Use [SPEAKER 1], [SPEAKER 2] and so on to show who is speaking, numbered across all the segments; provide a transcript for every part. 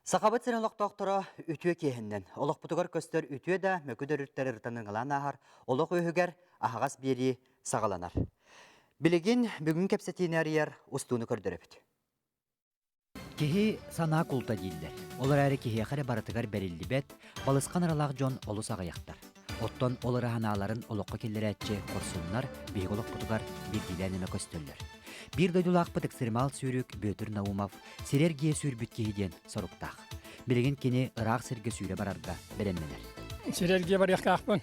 [SPEAKER 1] Сахабыт сирин олохтоохторо үтүө киэһэннэн, олохпутугар көстөр үтүө да мөкү да өрүттэри ырытан ыҥалаан ааһар олох үөһүгэр аһаҕас биэрии саҕаланар. Билигин бүгүн кэпсэтиини арыйар устууну көрдөрөбүт. Киһи санаа култа дииллэр. Ол эрээри киһиэхэ эрэ барытыгар бэриллибэт, балысхан ыралаах дьон олус аҕыйахтар. Оттон ол ыра санааларын олоххо киллэрээччи хорсуннар биһиги олохпутугар биирдиилээн эмэ көстөллөр. Биир дойдулаахпыт экстремал сүүрүк Бүөтүр Наумов сири эргийэ сүүрбүт киһи диэн соруктаах. Билигин кини ыраах сиргэ сүүрэ барарга бэлэмнэнэр.
[SPEAKER 2] Сири эргийэ барыахтаахпын.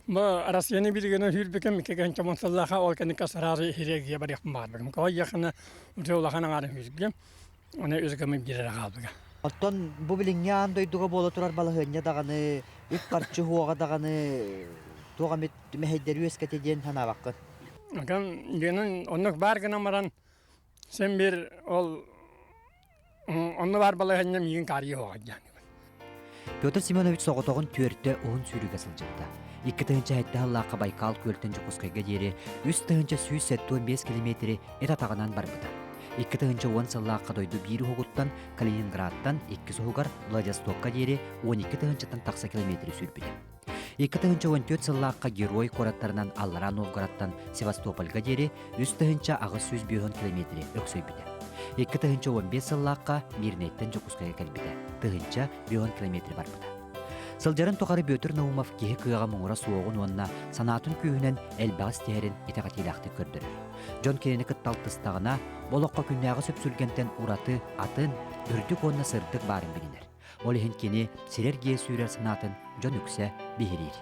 [SPEAKER 2] Бу Россияны билигин сүүрбүкүм икки сыллааха ол кэнникке сразу сири эргийэ барыахпын баҕарбытым. Тоҕо диэххинэ уже улахан аҥаарын сүүргүм. Оны үс гыммын биэрэрэ хаалбыга.
[SPEAKER 1] Оттон бу билиҥҥи аан дойдуга буола турар балаһыанньа даҕаны, үп-харчы уоҕа даҕаны туох эмит мэһэйдэри үөскэтэ диэн санаабаккын?
[SPEAKER 2] Оттон диэнин оннук баар гынан баран син биир ол онно баар балаһыанньа миигин каарыйа уоҕа диэн.
[SPEAKER 1] Петр Семенович соҕотоҕун түөртэ уһун сүүрүүгэ сылдьыбыта. 2007 сыллаахха Байкал күөлтэн Дьокуускайга диэри 3175 километри эт атаҕынан барбыта. 2010 сыллаахха дойду биир уһугуттан Калининградтан иккис уһугар Владивостокка диэри 12 тыһыынчаттан тахса километри сүүрбүтэ. 2014 сыллаахха Герой куораттарынан Аллараа Новгородтан Севастопольга диэри 3850 километри өксөйбүтэ. 2015 сыллаахха Мирнэйтэн Дьокуускайга кэлбитэ, 1050 километри барбыта. Сылдьарын тухары Бүөтүр Наумов киһи кыаҕа муҥура суоҕун уонна санаатын күүһүнэн элбэҕи ситиһэрин итэҕэтиилээхтик көрдөрөр. Дьон кинини кытта алтыстаҕына, бу олоххо күннээҕи сүпсүлгэнтэн ураты, атын, үрдүк уонна сырдык баарын билинэр. Ол иһин кини сирэр гиэ сүүрэр санаатын дьон үксэ биһириир.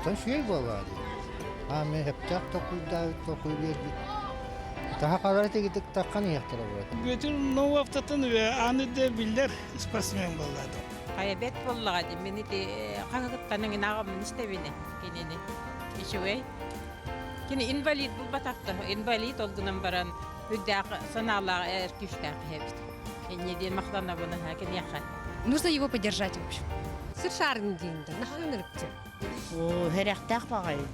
[SPEAKER 3] Үчүгэй буоллаҕа дии. Аамай сөптөөх толкуйдаабыт толкуй биэрбит. Таһа халара тигитик таххан иһиэхтэрэ буолла.
[SPEAKER 4] Бүөтүр Нововтатын ааны да биллэр спортсмен буоллаата.
[SPEAKER 5] Хайа бэт буоллаҕа дии. Мин ити хаһыгыттан ыҥынаҕым истэбини кинини. Үчүгэй. Кини инвалид булбатахта. Инвалид ол гынан баран үрдээх санаалаах эр күүстээх киһи эбит. Инньэ диэн махтанабын киниэхэ.
[SPEAKER 6] Нужно его поддержать, в общем. Сыр шарын диэн да, наһаа
[SPEAKER 7] Оо, сэрэхтээх баҕайы.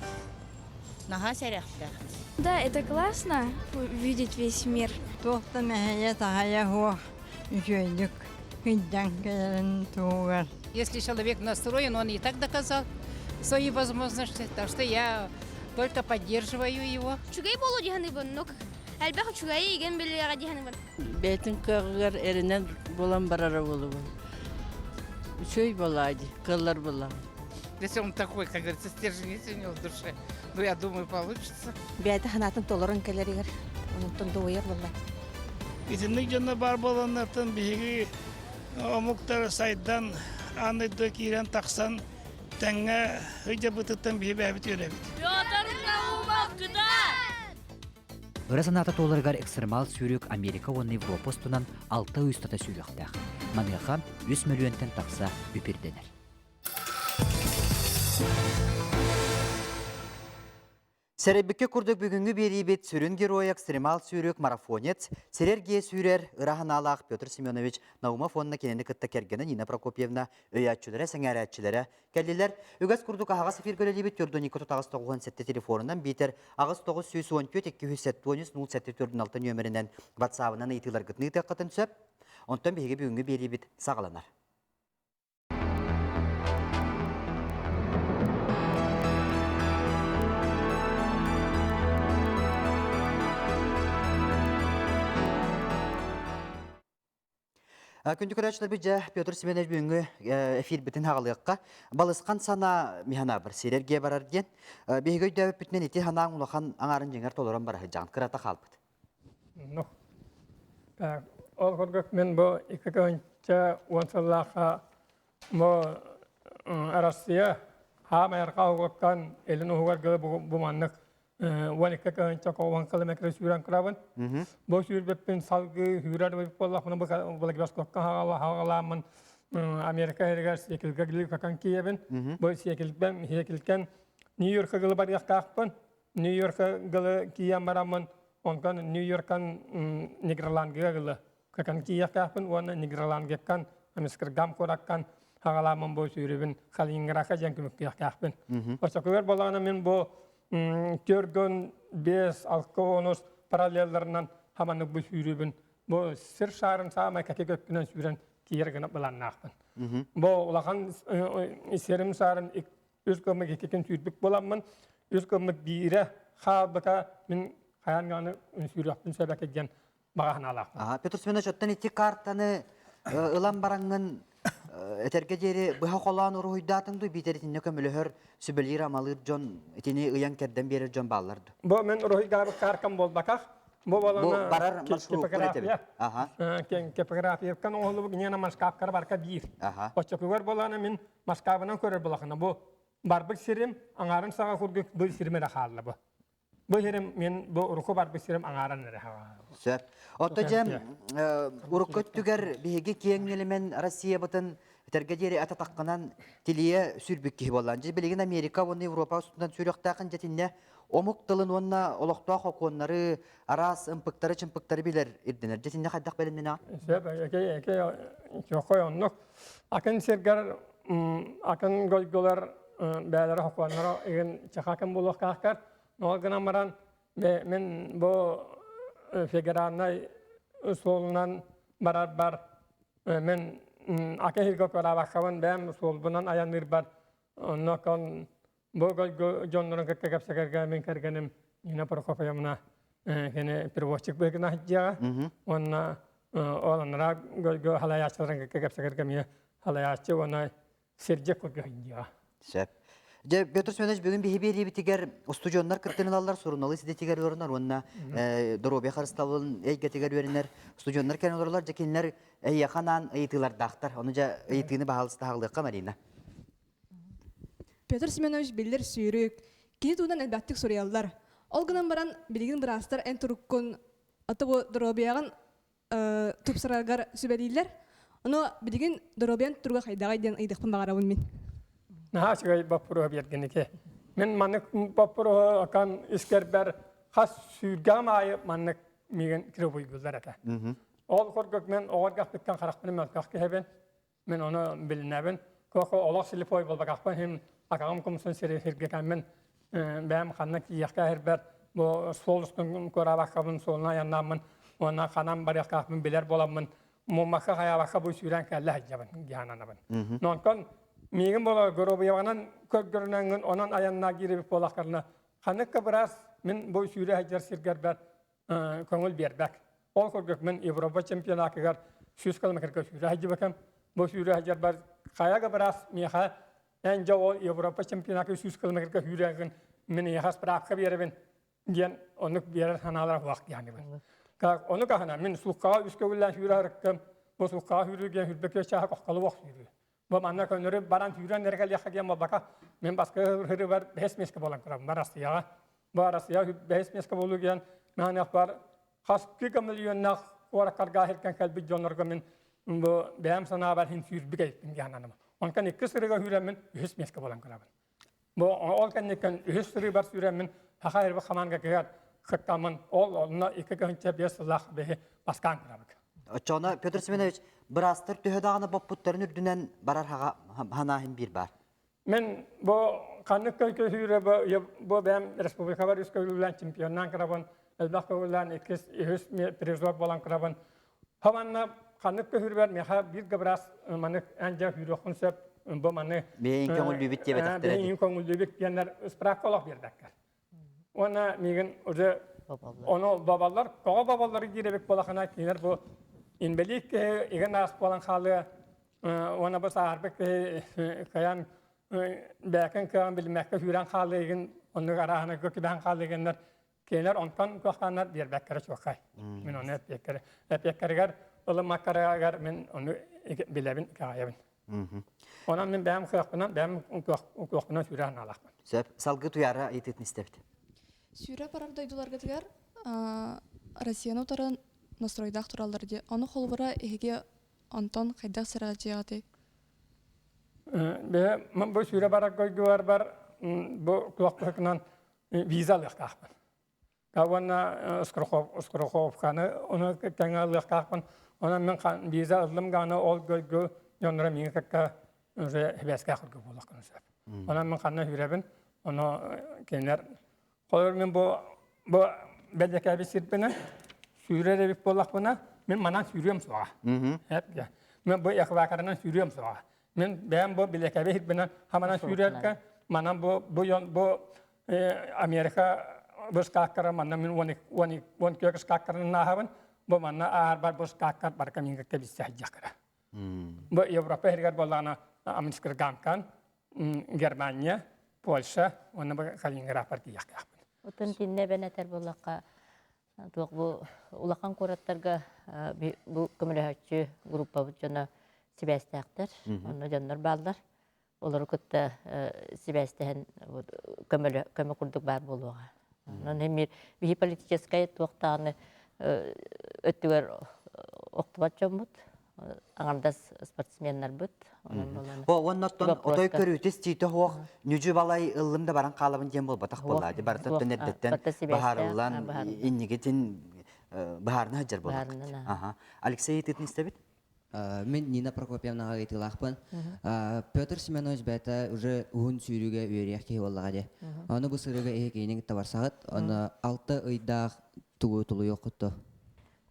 [SPEAKER 7] Наһаа сэрэхтээх.
[SPEAKER 8] Да, это классно видеть весь мир.
[SPEAKER 9] Туох да мэһэйэ таһайа суох үчүгэйдик кыйдан кэлэрин туһугар.
[SPEAKER 10] Если человек настроен, он и так доказал свои возможности, так что я только поддерживаю его.
[SPEAKER 8] Үчүгэй буолуо диһаныбын, но элбэх үчүгэйи игэн билиэҕэ диһаныбын.
[SPEAKER 7] Бэйэтин кыаҕыгар эрэнэн буолан барара буолуо. Үчүгэй буолаа дии, кыаллар буоллаҕа.
[SPEAKER 4] Если он такой, как говорится, стержень есть у него в душе, ну, я думаю, получится.
[SPEAKER 6] Бэйэтэ санаатын толорон кэлэригэр онтон дуойар буолла.
[SPEAKER 4] Итинник дьонно бар буоланнартан биһиги омуктар сайдан аан дойду киирэн тахсан тэҥҥэ ыйдьабытыттан биһи бэйэбит үөрэбит.
[SPEAKER 8] Петр Наумов кытаат!
[SPEAKER 1] Ыра санаата туоларыгар экстремал сүүрүк Америка уонна Европа устунан алта ый устата сүүрүөхтээх. Маныаха үс мөлүйүөнтэн тахса үп ирдэнэр. Сэрэйбиккэ курдук бүгүҥҥү биэриибит сүрүн геройа экстремал сүүрүк марафонец, сирэр-гиэ сүүрэр ыра санаалаах Петр Семенович Наумов уонна кинини кытта кэргэнэ Нина Прокопьевна өйөөччүлэрэ, сэҥээрээччилэрэ кэллилэр. Үгэс курдук аһаҕас эфиргэ үлэлиибит Тюрдонико тутаҕас 97 телефонунан биитэр 8 914 273 07 46 нүөмэринэн WhatsApp-ынан ыйытыыларгытын ыытыаххытын сөп. Онтон биһиги бүгүҥҥү биэриибит саҕаланар. Күндү көрөөччүлэрбит дьэ Петр Семенович бүгүҥҥү эфирбитин хаҕалыахха. Балысхан санаа миһанаабар сирэргэ барар диэн. Биһиги өйдөөбүппүтүнэн ити санааҥ улахан аҥаарын дьиҥэр толорон бараһыдьаҕын кырата хаалбыт.
[SPEAKER 2] Ну, так, ол курдук мин бу 2010 сыллаахха бу Россия хаамай арҕаа угуттан илин уһугар дылы бу маннык 12 кыһынча уон километр сүүрэн турабын. Бу сүүрбүппүн салгыы сүүрэр буоллахпына бу Владивостокка хаҕалааммын Америка сиригэр Сиэкилгэ Гликакан киэбин. Бу Сиэкилбэн Сиэкилтэн Нью-Йорка дылы барыахтаахпын. Нью-Йорка дылы киийэн бараммын, онтон Нью-Йоркан Нидерландыга дылы көтөн киийиэхтээхпин уонна Нидерландыттан Амстердам куораттан хаҕалааммын бу сүүрүбүн Калининградка диэн түмүктүөхтээхпин. Оччотугар буоллаҕына мин бу төргөн бес алта онус параллелларынан хаманык бу сүүрүбүн бу сир шарын саамай кэтит өттүнэн сүүрэн тиийэр гына былааннаахпын. Бу улахан сирим саарын үс гыммыт иккитин сүүрбүт буоламмын, үс гыммыт биирэ хаалбыта мин хайаан даҕаны сүүрүөхпүн сөп этэ диэн баҕа санаалаахпын.
[SPEAKER 1] Аха, Петр Семенович, оттон ити картаны ылан бараҥҥын этэргэ диэри быһа холоон уруһуйдаатыҥ дуу, биитэр итиннэ көмөлөһөр, сүбэлиир-амалыыр дьон, итини ыйан-кэрдэн биэрэр дьон бааллар дуу?
[SPEAKER 2] Бу мен уруһуйдаабыт кааркам буолбатах. Бу
[SPEAKER 1] Бу барар маршруккун этэбин.
[SPEAKER 2] типография.
[SPEAKER 1] Аха.
[SPEAKER 2] Типографияттан оҥоһуллубут ньиэнэ маскаапкара барка биир.
[SPEAKER 1] Аха.
[SPEAKER 2] Оччотугар буолаана мин маскаабынан көрөр булахына бу барбыт сирим аҥаарын саҕа курдук бу сирим эрэ хаалла бу. Бу сирим мен бу урукку барбыт сирим аҥааран эрэ хаалла.
[SPEAKER 1] Сөп. Отто дьэ урукку өттүгэр биһиги киэҥ нэлэмэн Россиябытын этэргэ диэри ататаххынан тилийэ сүрбүт киһи буоллаан. Дьэ билигин Америка уонна Европа устунан сүрүөхтээхин дьэтиннэ омук тылын уонна олохтоох окуоннары, араас ымпыктары-чымпыктары билэр ирдэнэр. Дьэтиннэ хайдах бэлэмнэнэҕин?
[SPEAKER 2] Сөп, эке эке чохой оннук. Атын сиргэр атын гойгулар бээлэрэ хокуоннара игин чахакын буолуохтаахтар. Ол гынан баран мен бу федеральнай суолунан барарбар мен атын сиргэ көрабаккабын бэйэм суолбунан айанныырбар онно кон бу дьоннорун кытта кэпсэтэргэ мин кэргэним Нина Прокопьевна кини переводчик быһыгына сылдьыаҕа уонна ол анараа гойго халайааччыларын кытта кэпсэтэргэ эмиэ халайааччы уонна сирдьик курдук сылдьыаҕа.
[SPEAKER 1] Сөп. Дьэ, Петр Семенович, бүгүн биһи биэриибитигэр устудьуоннар кыттыыны ылаллар, суруналыыс идэтигэр үөрэнэр уонна доруобуйа харыстабылын эйгэтигэр үөрэнэр устудьуоннар кэлэн олороллор. Дьэ, кинилэр эйиэхэ анаан ыйытыылардаахтар. Ону дьэ, ыйытыыны баһаалыста аҕалыахха, Марина.
[SPEAKER 11] Петр Семенович биллэр сүүрүк, кини туһунан элбэхтик суруйаллар. Ол гынан баран, билигин быраастар эн туруккун, аты бу доруобуйаҕын тупсараргар сүбэлииллэр. Ону билигин доруобуйаҥ туруга хайдаҕый диэн ыйдыахпын баҕарабын мин.
[SPEAKER 2] Наһаа үчүгэй боппуруоһу биэргин Мин маннык боппуруоһу акан искэрбэр хас сүүргэҕим аайы маннык миигин кирубуйгуллар этэ. Ол курдук мен оҕоргахпыттан харахпын мөлтөх киһибин. Мин ону билинэбин. Куоку олох слепой буолбатахпын иһин атаҕым кумсун сири сиргэтэммин бэйэм ханна тиийиэхтээх ирбэр бу суол устун куораабаккабын суолунан айаннааммын уонна ханан барыахтаахпын билэр буоламмын муммакка хайаабакка бу сүүрэн кэллэ сылдьабын дьаһананабын. Онтон миигин буола горобуйаҕынан көрдөрүнэҥҥин онон айаннаа киирбит буолахтарына ханнык быраас мин бу сүүрэ сылдьар сиргэрбэр көҥүл биэрбэт. Ол курдук мин Европа чемпионатыгар 100 километрга сүүрэ сылдьыбытым. Бу сүүрэ сылдьарбар хайа да быраас миэхэ эн дьэ ол Европа чемпионатыгар 100 километрга сүүрээҕин мин эйиэхэ справка биэрэбин диэн оннук биэрэр санаалара суох диэхнибин. Так ону таһынан мин сууккаҕа үс көҥүллээн сүүрэ сырыттым. Бу сууккаҕа сүүрүү диэн сүүрбэккэ чааһы кохколу сүүрүү. Бу манна көннөрү баран сүүрэн эрэ кэлиэххэ диэн буолбака, мин баскы сырыыбар бэһис миэскэ буолан турабын Арассыйаҕа. Бу Арассыйа бэһис миэскэ буолуу диэн мааныах бар хас кыга миллионнаах куораттарга иһиртэн кэлбит дьоннорго мин бу бэйэм санаабар иһин сүүрбүт эбиппин диэн ананым. Онтон икки сырыыга сүүрэммин үһүс миэскэ буолан турабын. Бу ол кэнниттэн үһүс сырыыбар сүүрэммин Саха эрбэх хамаандатыгар кыттаммын ол онно 2005 сыллаах биһи бастаан турабыт.
[SPEAKER 1] Оччоҕуна Петр Семенович, быраастар төһө даҕаны боппуттарын үрдүнэн барар ханаахин биир баар.
[SPEAKER 2] Мен бу ханнык көйкөһүүрэ бу бэйэм республикабар үс көйгүлээн чемпионнаан кырабын, элбэх көйгүлээн иккис, үһүс призер буолан кырабын. Хоманна ханнык көһүүрбэр миэхэ биир да быраас маннык эн дьэ сүүрүөххүн сөп, бу маны
[SPEAKER 1] Бэйэҥ көҥүллүүбүт диэбэтэхтэрэ
[SPEAKER 2] бэйэҥ көҥүллүүбүт диэннэр справка олох биэрбэккэр. Уонна миигин уже ону бабаллар, тоҕо бабаллары диир эбит буолахына кинилэр бу инбэлиит киһи игин аас буолан хаалыа уонна бу сааһырбыт киһи кыайан бэйэтин кыаҕын билиммэккэ сүүрэн хаалыа игин оннук арааһына түбэһэн хаалыа игиннэр Кинилэр онтон куохтааннар биэрбэккэрэ чуолкай. Мин ону эппиэккэрэ эппиэккэригэр ылыммаккарыгар мин ону билэбин, итэҕэйэбин. Онон мин бэйэм кыахпынан, бэйэм кыахпынан сүүрэ санаалаахпын.
[SPEAKER 1] Сөп. Салгыы Туйаара ыйытыытын истэбит.
[SPEAKER 11] Сүүрэ барар дойдуларгытыгар Россияны утары настройдаах тураллар дии. Ону холобура эһиги онтон хайдах сэрэҕэлдьиэҕитий?
[SPEAKER 2] Бэйэ бу сүүрэ барар дойдуларбар бу куохпутунан виза ылыахтаахпын. Уонна страховканы ону тэҥэ ылыахтаахпын. Онон мин виза ыллым даҕаны ол дойду дьонноро миигин кытта уже сибээстээх курдук буолуохтарын сөп. Онон мин ханна сүүрэбин, ону кинилэр холобур мин бу бу бэлиэтээбит сирбинэн сүүрэр эбит буоллахпына, мин манан сүүрүөм суоҕа. Мен бу экваторынан сүүрүөм суоҕа. Мен бэйэм бу билекэби хирбинэн хаманан сүүрэргэ манан бу бу бу Америка быскааккара манна мин уон күөк ыскааккарынан ааһабын. Бу манна ааһарбар бу ыскааккар барка мингэ кэбиссе сылдьахкара. Бу Европа иһигэр буоллаҕына Амстердамкан, Германия, Польша уонна бу Калининградпар тиийиэхтээхпин.
[SPEAKER 12] Отон кинне бэн этэр буоллахха туох бу улахан куораттарга бу көмөлөһөөччү группабыт дьоно сибээстээхтэр, онно дьоннор бааллар. Олору кытта сибээстэһэн көмөлө көмө курдук баар буолуоҕа. Онон эмиэ биһи политическай туохтааны өттүгэр охтубат дьоммут, аҥардас спортсменнарбыт.
[SPEAKER 1] Оннуттан отой көрүүтүс тиитэ суох нүдьү балай ыллым да баран хаалабын диэн буолбатах буолла. Барыта оттон эрдэттэн баһарыллан иннигитин баһаарына сылдьар буоллаххыт. Алексей ыйытыытын истэбит.
[SPEAKER 13] Мин Нина Прокопьевнаҕа ыйытыылаахпын. Петр Семенович бэйэтэ уже уһун сүүрүүгэ үөрүйэх киһи буоллаҕа дии. Ону бу сырыыга иһи киинин табарсаҕыт. Ону 6 ыйдаах тугу тулуйуоххут дуо?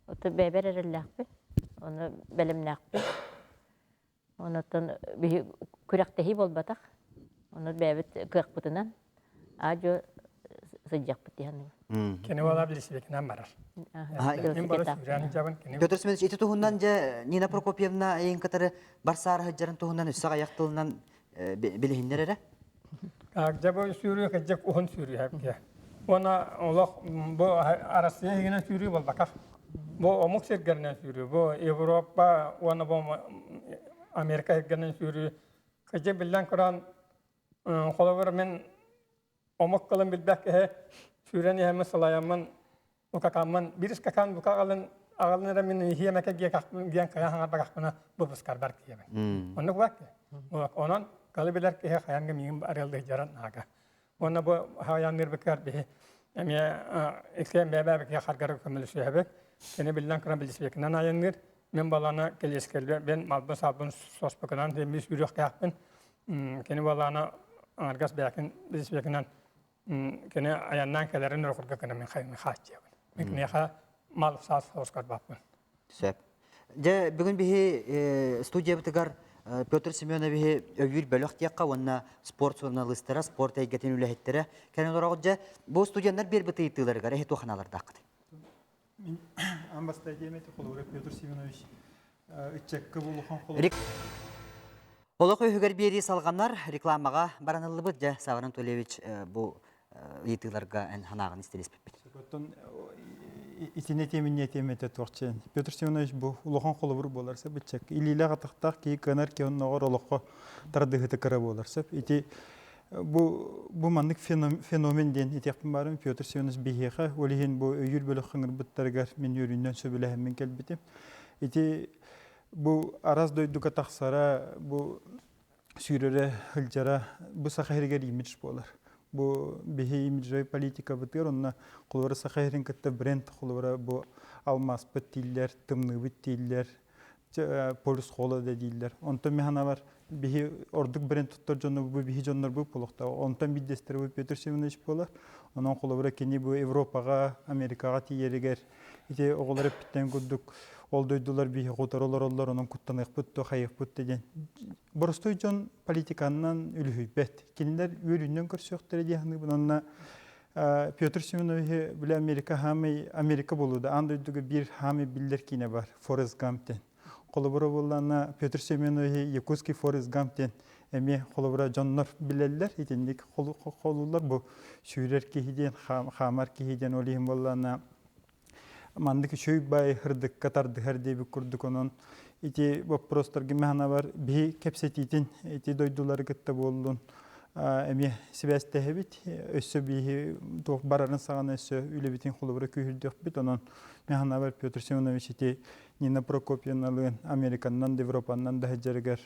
[SPEAKER 12] Ото бэйэбэр эрэллээхпин. Ону бэлэмнээхпин. Онуттан биһи күрэхтэһии буолбатах. Ону бэйэбит кыахпытынан аа-дьуо сылдьыахпыт дии саныыбын.
[SPEAKER 2] Кини буолар билсибитинэн барар. Мин бары сүүрэн дьабын кини.
[SPEAKER 1] Петр Семенович ити туһунан дьэ Нина Прокопьевна эйин кытары барсаары сылдьарын туһунан өссө аҕыйах тылынан билиһиннэр эрэ.
[SPEAKER 2] Дьэ бу сүүрүү кырдьык уһун сүүрүү эбит. Уонна олох бу Арассыыйа иһинэн сүүрүү буолбатах. Бу омук сиргэринэн сүүрүү, бу Европа уонна бу Америка сиргэринэн сүүрүү. Кырдьык биллэн туран, холобур мин омук тылын билбэт киһи сүүрэн иһэммин сылайаммын укакаммын биир ыскакаан бука аҕалын аҕалын эрэ мин иһиэм этэ диэн кыйа хаҥарбатахпына выпускарбар тиийэбин. Оннук баар Онон калы билэр киһи хайаан да миигин арыаллыһдьаран наага. Уонна бу хайаанныырбыккар биһи эмиэ иккиэн бэйэ-бэйэбитигэр харгары көмөлөсүһэбит. Кини биллэн туран билисибекинэн айанныыр. Мин баланы кэлиэскэлбэ бен малбын-салбын соспукунан эмиэ сүүрүөхтээхпин. Кини баланы аҥаргас бэйэкин билисибекинэн кини айаннаан кэлэрин өрө курга мин хааччыйабын. Мин киниэхэ мал саас соҕус
[SPEAKER 1] Сөп. Дьэ, бүгүн биһи студиябытыгар Петр Семеновиһы өйүүр бөлөх диэххэ уонна спорт суруналыыстара, спорт эйгэтин үлэһиттэрэ кэлэн олороҕут. Дьэ, бу студеннар биэрбит ыйытыыларыгар эһи туох аналардааххытый?
[SPEAKER 14] Мин аан бастакы диэм этэ, холобура Петр Семенович ыччакка бу улахан холобур
[SPEAKER 1] Олох үһүгэр биэрии салҕанар, рекламаҕа бараныллыбыт. Дьэ, Савва Анатольевич, бу ыйытыыларга эн санааҕын истилиспиппит.
[SPEAKER 14] Оттон итини этиэмин этиэм этэ туохчен. Петр Семенович бу улахан холобур буолар сөп ыччакка. Илиилээх атахтаах киһи кыанар киһи оннооҕор олоххо тардыһыыта кыра буолар сөп. Ити бу бу маннык феномен диэн этиэхпин баарым Петр Семенович биһиэхэ ол иһин бу өйүүр бөлөх ыҥырбыттарыгар мин үөрүүнэн сөбүлэһэммин кэлбитим. Ити бу араас дойдуга тахсара, бу сүүрэрэ, сылдьара бу Саха сиригэр имидж буолар. Бу биһи имиджевэй политикабытыгар онно холобура Саха сирин кытта бренд холобура бу алмааспыт дииллэр, тымныыбыт дииллэр, полюс холода дииллэр. Онтон мин санаабар биһи ордук бренд туттар дьону бу биһи дьоннорбут буолуохтаах. Онтон биирдэстэрэ бу Петр Семенович буолар. Онон холобура кини бу Европаҕа, Америкаҕа тиийэригэр Ити оҕолор эппиттэн курдук ол дойдулар биһи хотор олороллор, онон куттаныахпыт да хайыахпыт да диэн. Боростуой дьон политиканнан үлүһүйбэт. Кинилэр үөрүүнэн көрсүөхтэрэ дии саныыбын. Онно Петр Семеновиһы бile Америка хаамай Америка буолуу да аан дойдуга биир хаамай биллэр киинэ бар Форест Гамп диэн. Холобура буоллаана Петр Семеновиһы Якутский Форест Гамп диэн эмиэ холобура дьоннор билэллэр итинник холууллар бу сүүрэр киһи диэн хаамар киһи диэн ол иһин буоллаана маннык үчүгэй бай ырдыкка тардыһар диэбит курдук онон ити боппуруостарга механабар биһи кэпсэтиитин ити дойдулары кытта буоллун эмиэ сибээстэһэбит өссө биһи туох барарын саҕана өссө үлэбитин холобура күүһүрдүөхпүт онон механабар Петр Семенович ити Нина Прокопьевналыын Американнан да Европаннан да сылдьарыгар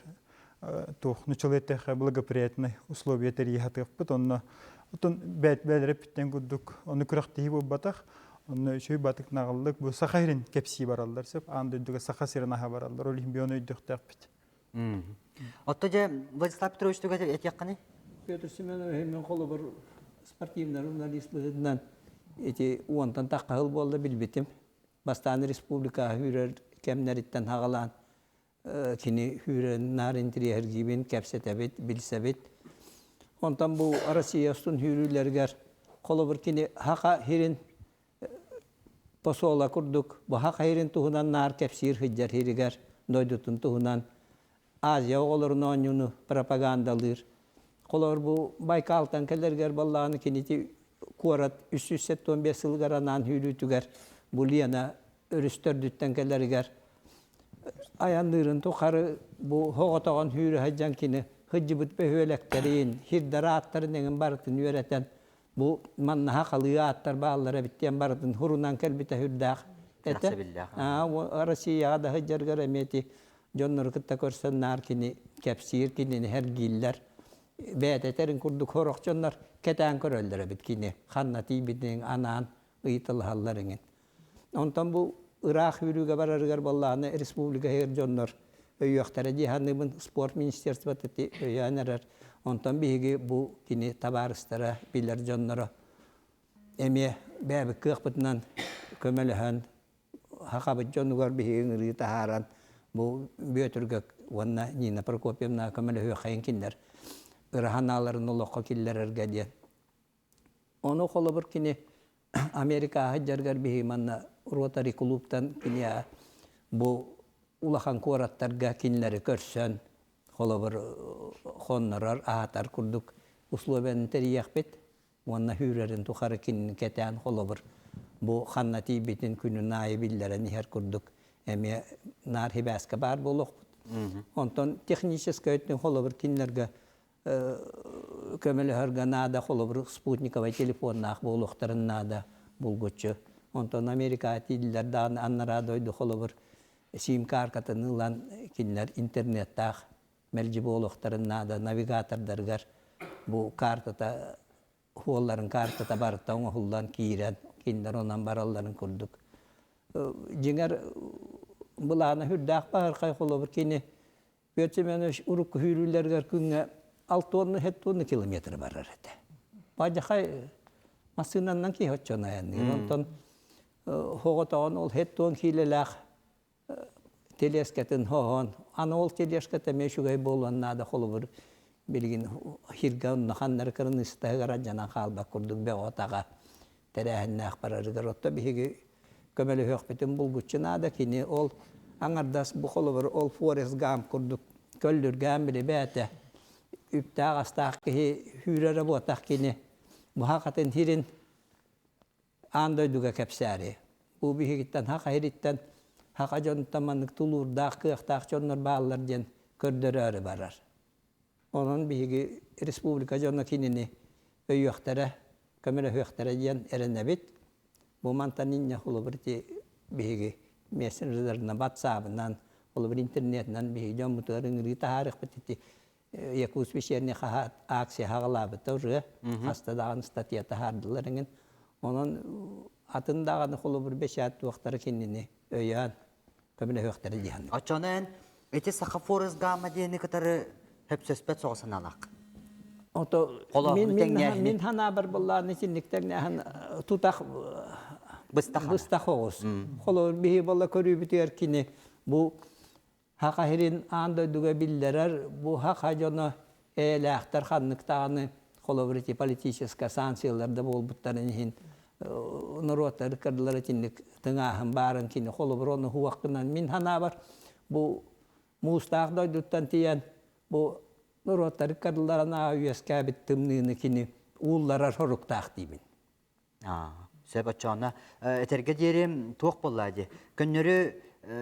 [SPEAKER 14] туох нуччалыы эттэххэ благоприятный условия тэрийэ сатыахпыт онно отон бэт бээлэрэ бүттэн курдук ону күрэхтэһии буолбатах онно үчүгэй батык наҕыллык бу саха сирин кэпсии бараллар сөп аан дойдуга саха сирин аһа бараллар ол иһин бион өйдүөхтээхпит
[SPEAKER 1] Отто дьэ Владислав Петрович туга этиэххиний?
[SPEAKER 15] Петр Семенович мен холобур спортивный журналист быһыытынан ити уонтан тахха сыл буолла билбитим. Бастаан республика үүрэр кэмнэриттэн хаҕалаан. Кини хүүрэн наар интириэһиргиибин, кэпсэтэбит, билсэбит. Онтон бу Россия устун хүүрүүлэригэр холобур кини хаха хирин посола курдук бу хаха хирин туһунан наар кэпсиир сылдьар хиригэр дойдутун туһунан Азия оҕолорун оонньууну пропагандалыыр. Холобур бу Байкалтан кэлэргэр баллааны кинити куорат 375 сылыгар анаан хүүрүүтүгэр бу Лена өрүс төрдүттэн кэлэригэр айанныырын тухары бу хоҕотоҕон хүүрэ сылдьан кини сылдьыбыт бөһүөлэктэрин, хирдэр ааттарын эҥин барытын үөрэтэн бу маннаһа халыы ааттар бааллар эбит диэн барытын хурунан кэлбитэ сүрдээх этэ. Россияҕа да сылдьаргар эмиэ ити дьоннору кытта көрсөн наар кини кэпсиир, кинини сэргииллэр. Бэйэтэ этэрин курдук сорох дьоннор кэтээн көрөллөр эбит кини ханна тиийбитин анаан ыйыталаһаллар эҥин. Онтон бу ыраах үүрүүгэ барарыгар буоллаҕына республика иһигэр дьоннор өйүөхтэрэ дии саныыбын. Спорт министерствота ити өйөөн эрэр. Онтон биһиги бу кини табаарыстара, билэр дьонноро эмиэ бэйэбит кыахпытынан көмөлөһөн сахабыт дьонугар биһиги ыҥырыы таһааран бу Бүөтүргэ уонна Нина Прокопьевна көмөлөһүөххэйин кинилэр ыра санааларын олоххо киллэрэргэ диэн. Ону холобур кини Америкаҕа сылдьарыгар биһиги манна Ротари клубтан кини бу улахан куораттарга кинилэри көрсөн холобур хоннорор, аһатар курдук условияны тэрийиэхпит уонна сүүрэрин тухары кинини кэтээн холобур бу ханна тиийбитин күнүн аайы биллэрэн иһэр курдук эмиэ наар сибээскэ баар буолуохпут. Онтон техническэй өттүн холобур кинилэргэ көмөлөһөргө наада холобур спутниковай телефоннаах буолуохтарын наада булгуччу. Онтон Америкаҕа тиийдилэр даҕаны анараа дойду холобур сим-кааркатын ылан кинилэр интернеттаах мэлдьи буолуохтарын наада навигатордарыгар бу картата хуолларын картата барыта оҥоһуллан киирэн кинилэр онон баралларын курдук. Дьиҥэр былаана сүрдээх баһырхай холобур кини Петр Семенович урукку сүүрүүлэригэр күҥҥэ алтуонну хеттуонну километр барар этэ. Бадьахай массыынаннан киһи оччону айанныыр. Онтон хоҕотоҕун ол хеттуон киилэлээх телескатын хоһоон, аны ол тележката эмиэ үчүгэй буолуон наада холобур билигин хиргэ онно ханнары кырыныыстаһыгар алдьанан хаалбат курдук бөҕө-таҕа тэрээһиннээх барарыгар отто биһиги көмөлөһүөхпүтүн булгуччу наада кини ол аҥардас бу холобур ол Форест Гамп курдук көллүргээн билибээтэ үптээх-астаах киһи сүүрэрэ буотах кини буһа-хатын сирин аан дойдуга кэпсээри бу биһигиттэн хаха ириттэн хаха дьонуттан маннык тулуурдаах кыахтаах дьоннор бааллар диэн көрдөрөөрү барар Онон биһиги республика дьоно кинини өйүөхтэрэ, көмөлөһүөхтэрэ диэн эрэнэбит. Бу мантан инньэ холобур ити биһиги мессенджердэринэн, ватсабынан, холобур интернетинэн биһиги дьоммутугар ыҥырыы таһаарыахпыт ити Якутск вечерний хаһаат акция хаҕалаабыта уже хаста даҕаны статья таһаардылар эҥин. Онон атын даҕаны холобур бэчээт туохтара кинини өйөөн көмөлөһүөхтэрэ дии саныыбын.
[SPEAKER 1] Оччону эн ити Саха Форест Гамма диэни кытары хөпсөспөт соҕус санаалаах.
[SPEAKER 15] Ото мин мин мин ханаабар буллааны итинниктэрнээһин тутах быстах оҕус. Холобур биһи болла көрүүбүтүгэр кини бу хаха сирин аан дойдуга биллэрэр бу хаха дьоно эйэлээхтэр ханныктааны холобур ити политическай санкциялар да буолбуттарын иһин норуоттар ыккардылар итинник тыҥааһын баарын кини холобур ону хуахпынан мин санаабар бу муустаах дойдуттан тиийэн бу норуоттар ыккардыларын аа үөскээбит тымныыны кини уулларар соруктаах диибин.
[SPEAKER 1] Сөп оччоҕуна этэргэ диэри туох буолла дии көннөрү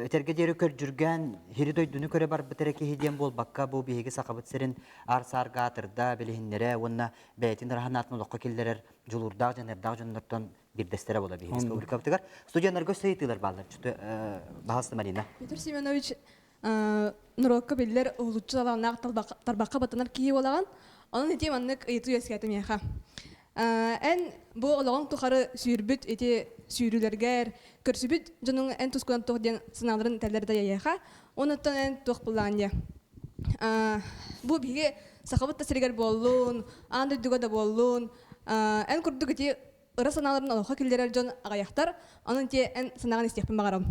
[SPEAKER 1] этэргэ диэри көрдьүргээн хири дойдуну көрө барбыт эрэ киһи диэн буолбакка бу биһиги сахабыт сирин аар-саарга аатырда билиһиннэрэ уонна бэйэтин ыраһанаатын олоххо киллэрэр дьулуурдаах дьаныардаах дьоннортон биирдэстэрэ буола биһиги республикабытыгар студеннарга өссө ыйытыылар бааллар баһаалыста Марина
[SPEAKER 11] Петр Семенович норуокка биллэр уһулуччу талааннаах тарбахха баттанар киһи буолаҕын. Онон ити маннык ыйытыы үөскээтэ миэхэ. Эн бу олоҕуҥ тухары сүүрбүт ити сүүрүүлэргэр көрсүбүт дьонуҥ эн тускунан туох диэн санааларын этэллэр да эйиэхэ. Онуттан эн туох былаан диэ. Бу биһиги сахабыт да сиригэр буоллун, аан дойдуга да буоллун, эн курдук ити ыра санааларын олоххо киллэрэр дьон аҕыйахтар. Онон ити эн санааҕын истиэхпин баҕарабын.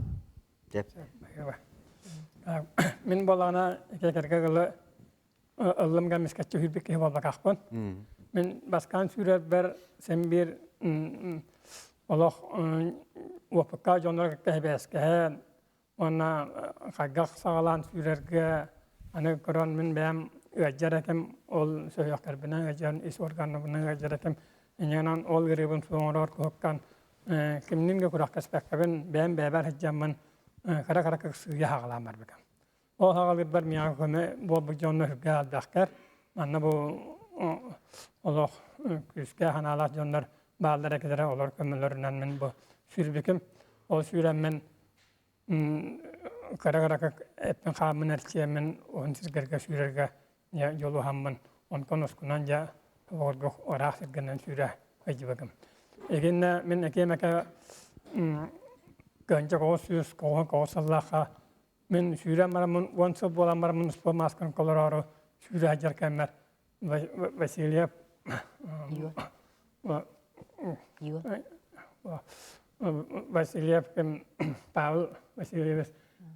[SPEAKER 2] Мин буолаана кэргэ ылы ыллым гамискаччы хүрбүт киһи буолбатахпын. Мин баскаан сүүрэрбэр син биир олох уопукка дьоннор кытта эбээскэһэн уонна хайдах саҕалаан сүүрэргэ аны көрөн мин бэйэм ыалдьар этим ол сүһүөхтэрбинэн ыалдьан ис органнарбынан ыалдьар этим инньэ ол ыарыыбын суоҥорор туһуттан кимнин да күрэхтэспэккэбин бэйэм бэйэбэр сылдьаммын кыра-кыра сыыйа хаҕалаан барбытым. Ол хаҕалыырбар миэхэ көмө буолбут дьонно сүрдээх элбэхтэр. Манна бу олох күүстээх санаалаах дьоннор бааллар этилэрэ олор көмөлөрүнэн мин бу сүүрбүтүм. Ол сүүрэммин кыра-кыра эппин хааммын эрчийэммин уһун сирдэргэ сүүрэргэ дьулуһаммын онтон ускунан дьэ оҕорго ыраах сиргэнэн сүүрэ сылдьыбытым. Итиннэ мин этиэм этэ кыанча 999 сыллаахха мин сүүрэн бараммын 10 сыл буолан бараммын спорт маасканы толороору сүүрэ сылдьар кэммэр Васильев Васильев Павел Васильевич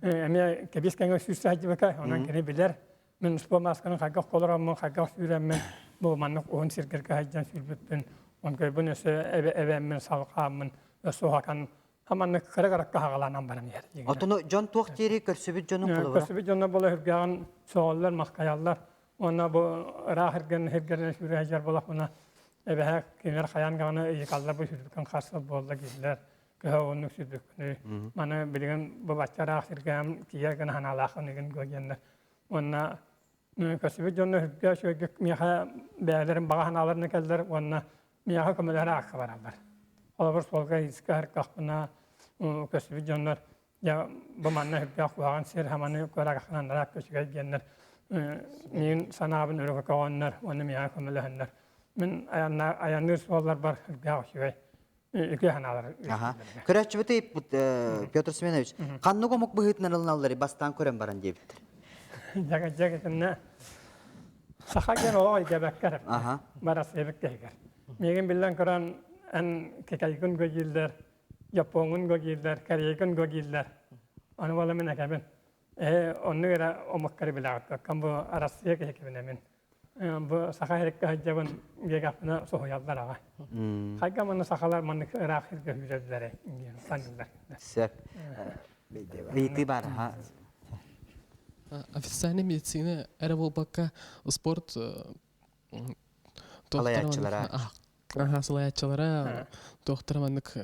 [SPEAKER 2] эмиэ кэбис кэҥэ сүүрсэ сылдьыбыта онон кини билэр Мин спорт маасканы хайдах толороммун, хайдах сүүрэммин, бу маннык уһун сиргэргэ сылдьан сүүрбүппүн, онкойбун өссө эбээммин салҕааммын, өссө уһатан, маннык кыра-кыракка хаҕалаанан баран иһэр.
[SPEAKER 1] Отону дьон туох диэри көрсүбүт дьонун холобура?
[SPEAKER 2] Көрсүбүт дьонно буола үргэҕин соҕоллор, маскайаллар. Уонна бу ыраах иргэн сиргэринэн сүүрэ сылдьар буолахпына, эбэһэ кинилэр хайаан даҕаны ыйыкаллар бу сүүрбүккүн харсыл буолла дииллэр. Кыһа оннук сүүрбүккүнүй. Маны билигин бу бачча ыраах сиргэм тиийэр гына санаалааххын игин диэннэр. Уонна көрсүбүт дьонно үргэ үчүгэйдик миэхэ бэйэлэрин баҕа санааларынан кэллэр уонна миэхэ көмөлөһөр аакка бараллар. Холобур, суолга иискэ ыркахпына көрсүбүт дьоннор дьэ бу манна үрдээх куһаҕан сир хаманы көрө үчүгэй диэннэр миин санаабын өрө көҕөннөр уонна миэхэ көмөлөһөннөр. Мин айанныыр суолларбар үрдээх үчүгэй үтүө санаалар.
[SPEAKER 1] Көрөөччүбүт ыйыппыт Петр Семенович, ханнык омук быһыытынан ылыналлары бастаан көрөн баран диэбиттэр.
[SPEAKER 2] Дьэ дьэ саха диэн олох өйдөөбөккөр барасыабыт киһигэр. Миигин биллэн көрөн эн китайгын гогииллэр, япоҥун гогииллэр, корейгын гогииллэр. Аны буола мин экэбин. Ээ оннук эрэ омуктары билэҕит. Кам бу Арассыйа киһи мин. Бу саха сириккэ сылдьабын диэтэхпинэ соһуйаллар аҕа. Хайга манна сахалар маннык ыраах сиргэ сүүрэллэрэ диэн саныыллар.
[SPEAKER 1] Сөп. Ыйытыы баар.
[SPEAKER 16] Официальная медицина эрэ буолбакка спорт
[SPEAKER 1] салайааччылара
[SPEAKER 16] аха салайааччылара туохтара маннык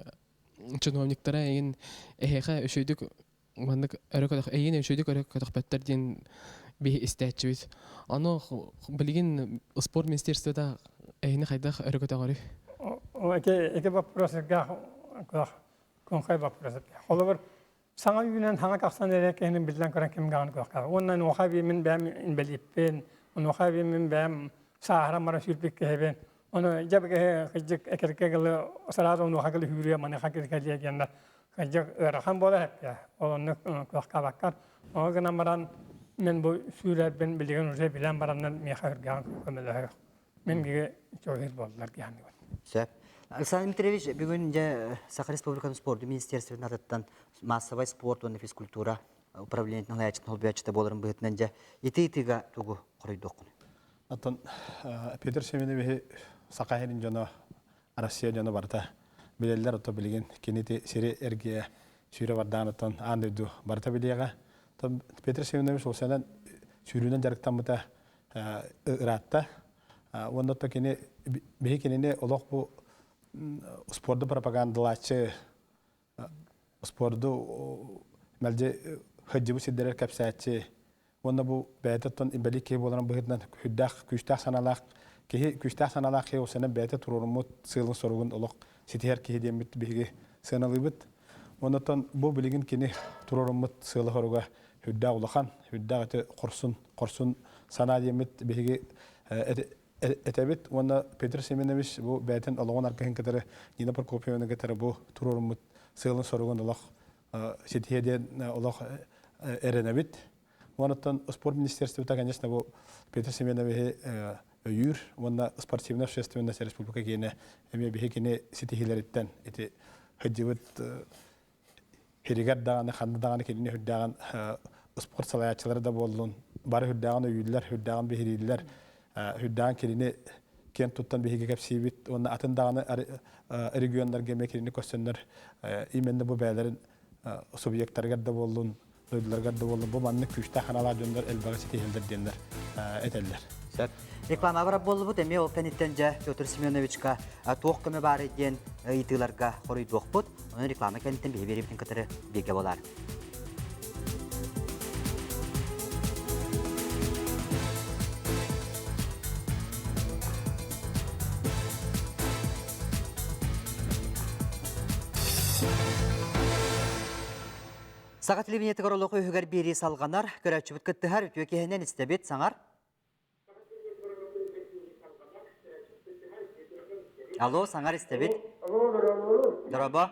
[SPEAKER 16] чиновниктара эйин эһиэхэ үчүгдүк маннык өрө көтөх эйиин үчүгдүк өрө көтөхпөттөр диэн биһи истээччибит. Ону билигин спорт министерствота эйини хайдах өрө көтөҕөрүй?
[SPEAKER 2] Эти эти вопросыга конхай вопрос. Холобур саҥа үүнэн саҥа тахсан эрэ киһини биллэн көрөн ким даҕаны кыахтаах. Уонна онуоха мин бэйэм инбэлииппин, онуоха мин бэйэм сааһыран баран сүүрбүт киһибин. Ону дьэ киһи кырдьык экэргэ дылы сразу онуоха дылы сүүрүө, маныаха кэлиэ диэннэр кырдьык ыарахан буолар эппиэ. Ол оннук кыахтаабаккар. Ону гынан баран мин бу сүүрэрбин билигин уже билэн бараннар миэхэ үргээн көмөлөһөр. Мин биги чоһир буоллар диэн.
[SPEAKER 1] Сөп. Александр Дмитриевич, бүгүн дьэ Саха Республикатын спорду министерствотын атыттан массовай спорт уонна физкультура управлениетын салайааччытын холбуйааччыта буоларын быһыытынан дьэ ити-итига тугу хоруйдуоххун?
[SPEAKER 17] Оттон Петр Семеновиһи Саха сирин дьоно, Россия дьоно барыта билэллэр, оттон билигин кини ити сири эргийэ сүүрэ бардаан оттон аан дойду барыта билиэҕэ. Оттон Петр Семенович ол сүүрүүнэн дьарыктаммыта ыраатта. Уонна оттон кини биһи кинини олох бу спорду пропагандалааччы спорду мэлдьи сылдьыбыт сирдэрэр кэпсээччи уонна бу бэйэтэ оттон инбэлиит киһи буоларын быһыытынан сүрдээх күүстээх санаалаах киһи күүстээх санаалаах киһи ол бэйэтэ туруоруммут сыалын-соругун олох ситиһэр киһи диэммит биһиги сыаналыыбыт. Оннуттан бу билигин кини туруоруммут сыала-соруга сүрдээх улахан, сүрдээх ити хорсун, хорсун санаа диэммит биһиги этэбит уонна Петр Семенович бу бэйэтин олоҕун аргыһын кытары Нина Прокопьевна кытары бу туруоруммут сыалын-соругун олох ситиһиэ диэн олох эрэнэбит. Онуттан спорт министерствота, конечно, бу Петр Семеновиһи өйүүр уонна спортивная общественность республика киэнэ эмиэ биһи кини ситиһиилэриттэн ити сылдьыбыт хиригэр даҕаны ханна даҕаны кинини үрдээҕин. спорт салайааччылара да буоллун, бары үрдээҕин өйүүллэр, үрдээҕин биһирииллэр, үрдээҕин кинини киэн туттан биһиги кэпсиибит уонна атын даҕаны регионнарга эмиэ кинини көрсөннөр именно бу бэйэлэрин субъектарыгар да буоллун, дойдуларыгар да буоллун бу маннык күүстээх аналаах дьоннор элбэҕи ситиһэллэр диэннэр этэллэр.
[SPEAKER 1] Сөп. Реклама барар буоллубут, эмиэ ол кэнниттэн дьэ Петр Семеновичка туох көмө баарый диэн ыйытыыларга хоруйдуохпут. Онон реклама кэнниттэн биһи биэриибитин кытары бииргэ буолаар. Саха телевидениетыгар олох үһүгэр биэрии салҕанар, көрөөччүбүт кыттыһар, үтүө киһинэн истэбит, саҥар. Алло, саҥар истэбит.
[SPEAKER 18] Алло, дорооболору.
[SPEAKER 1] Дорообо.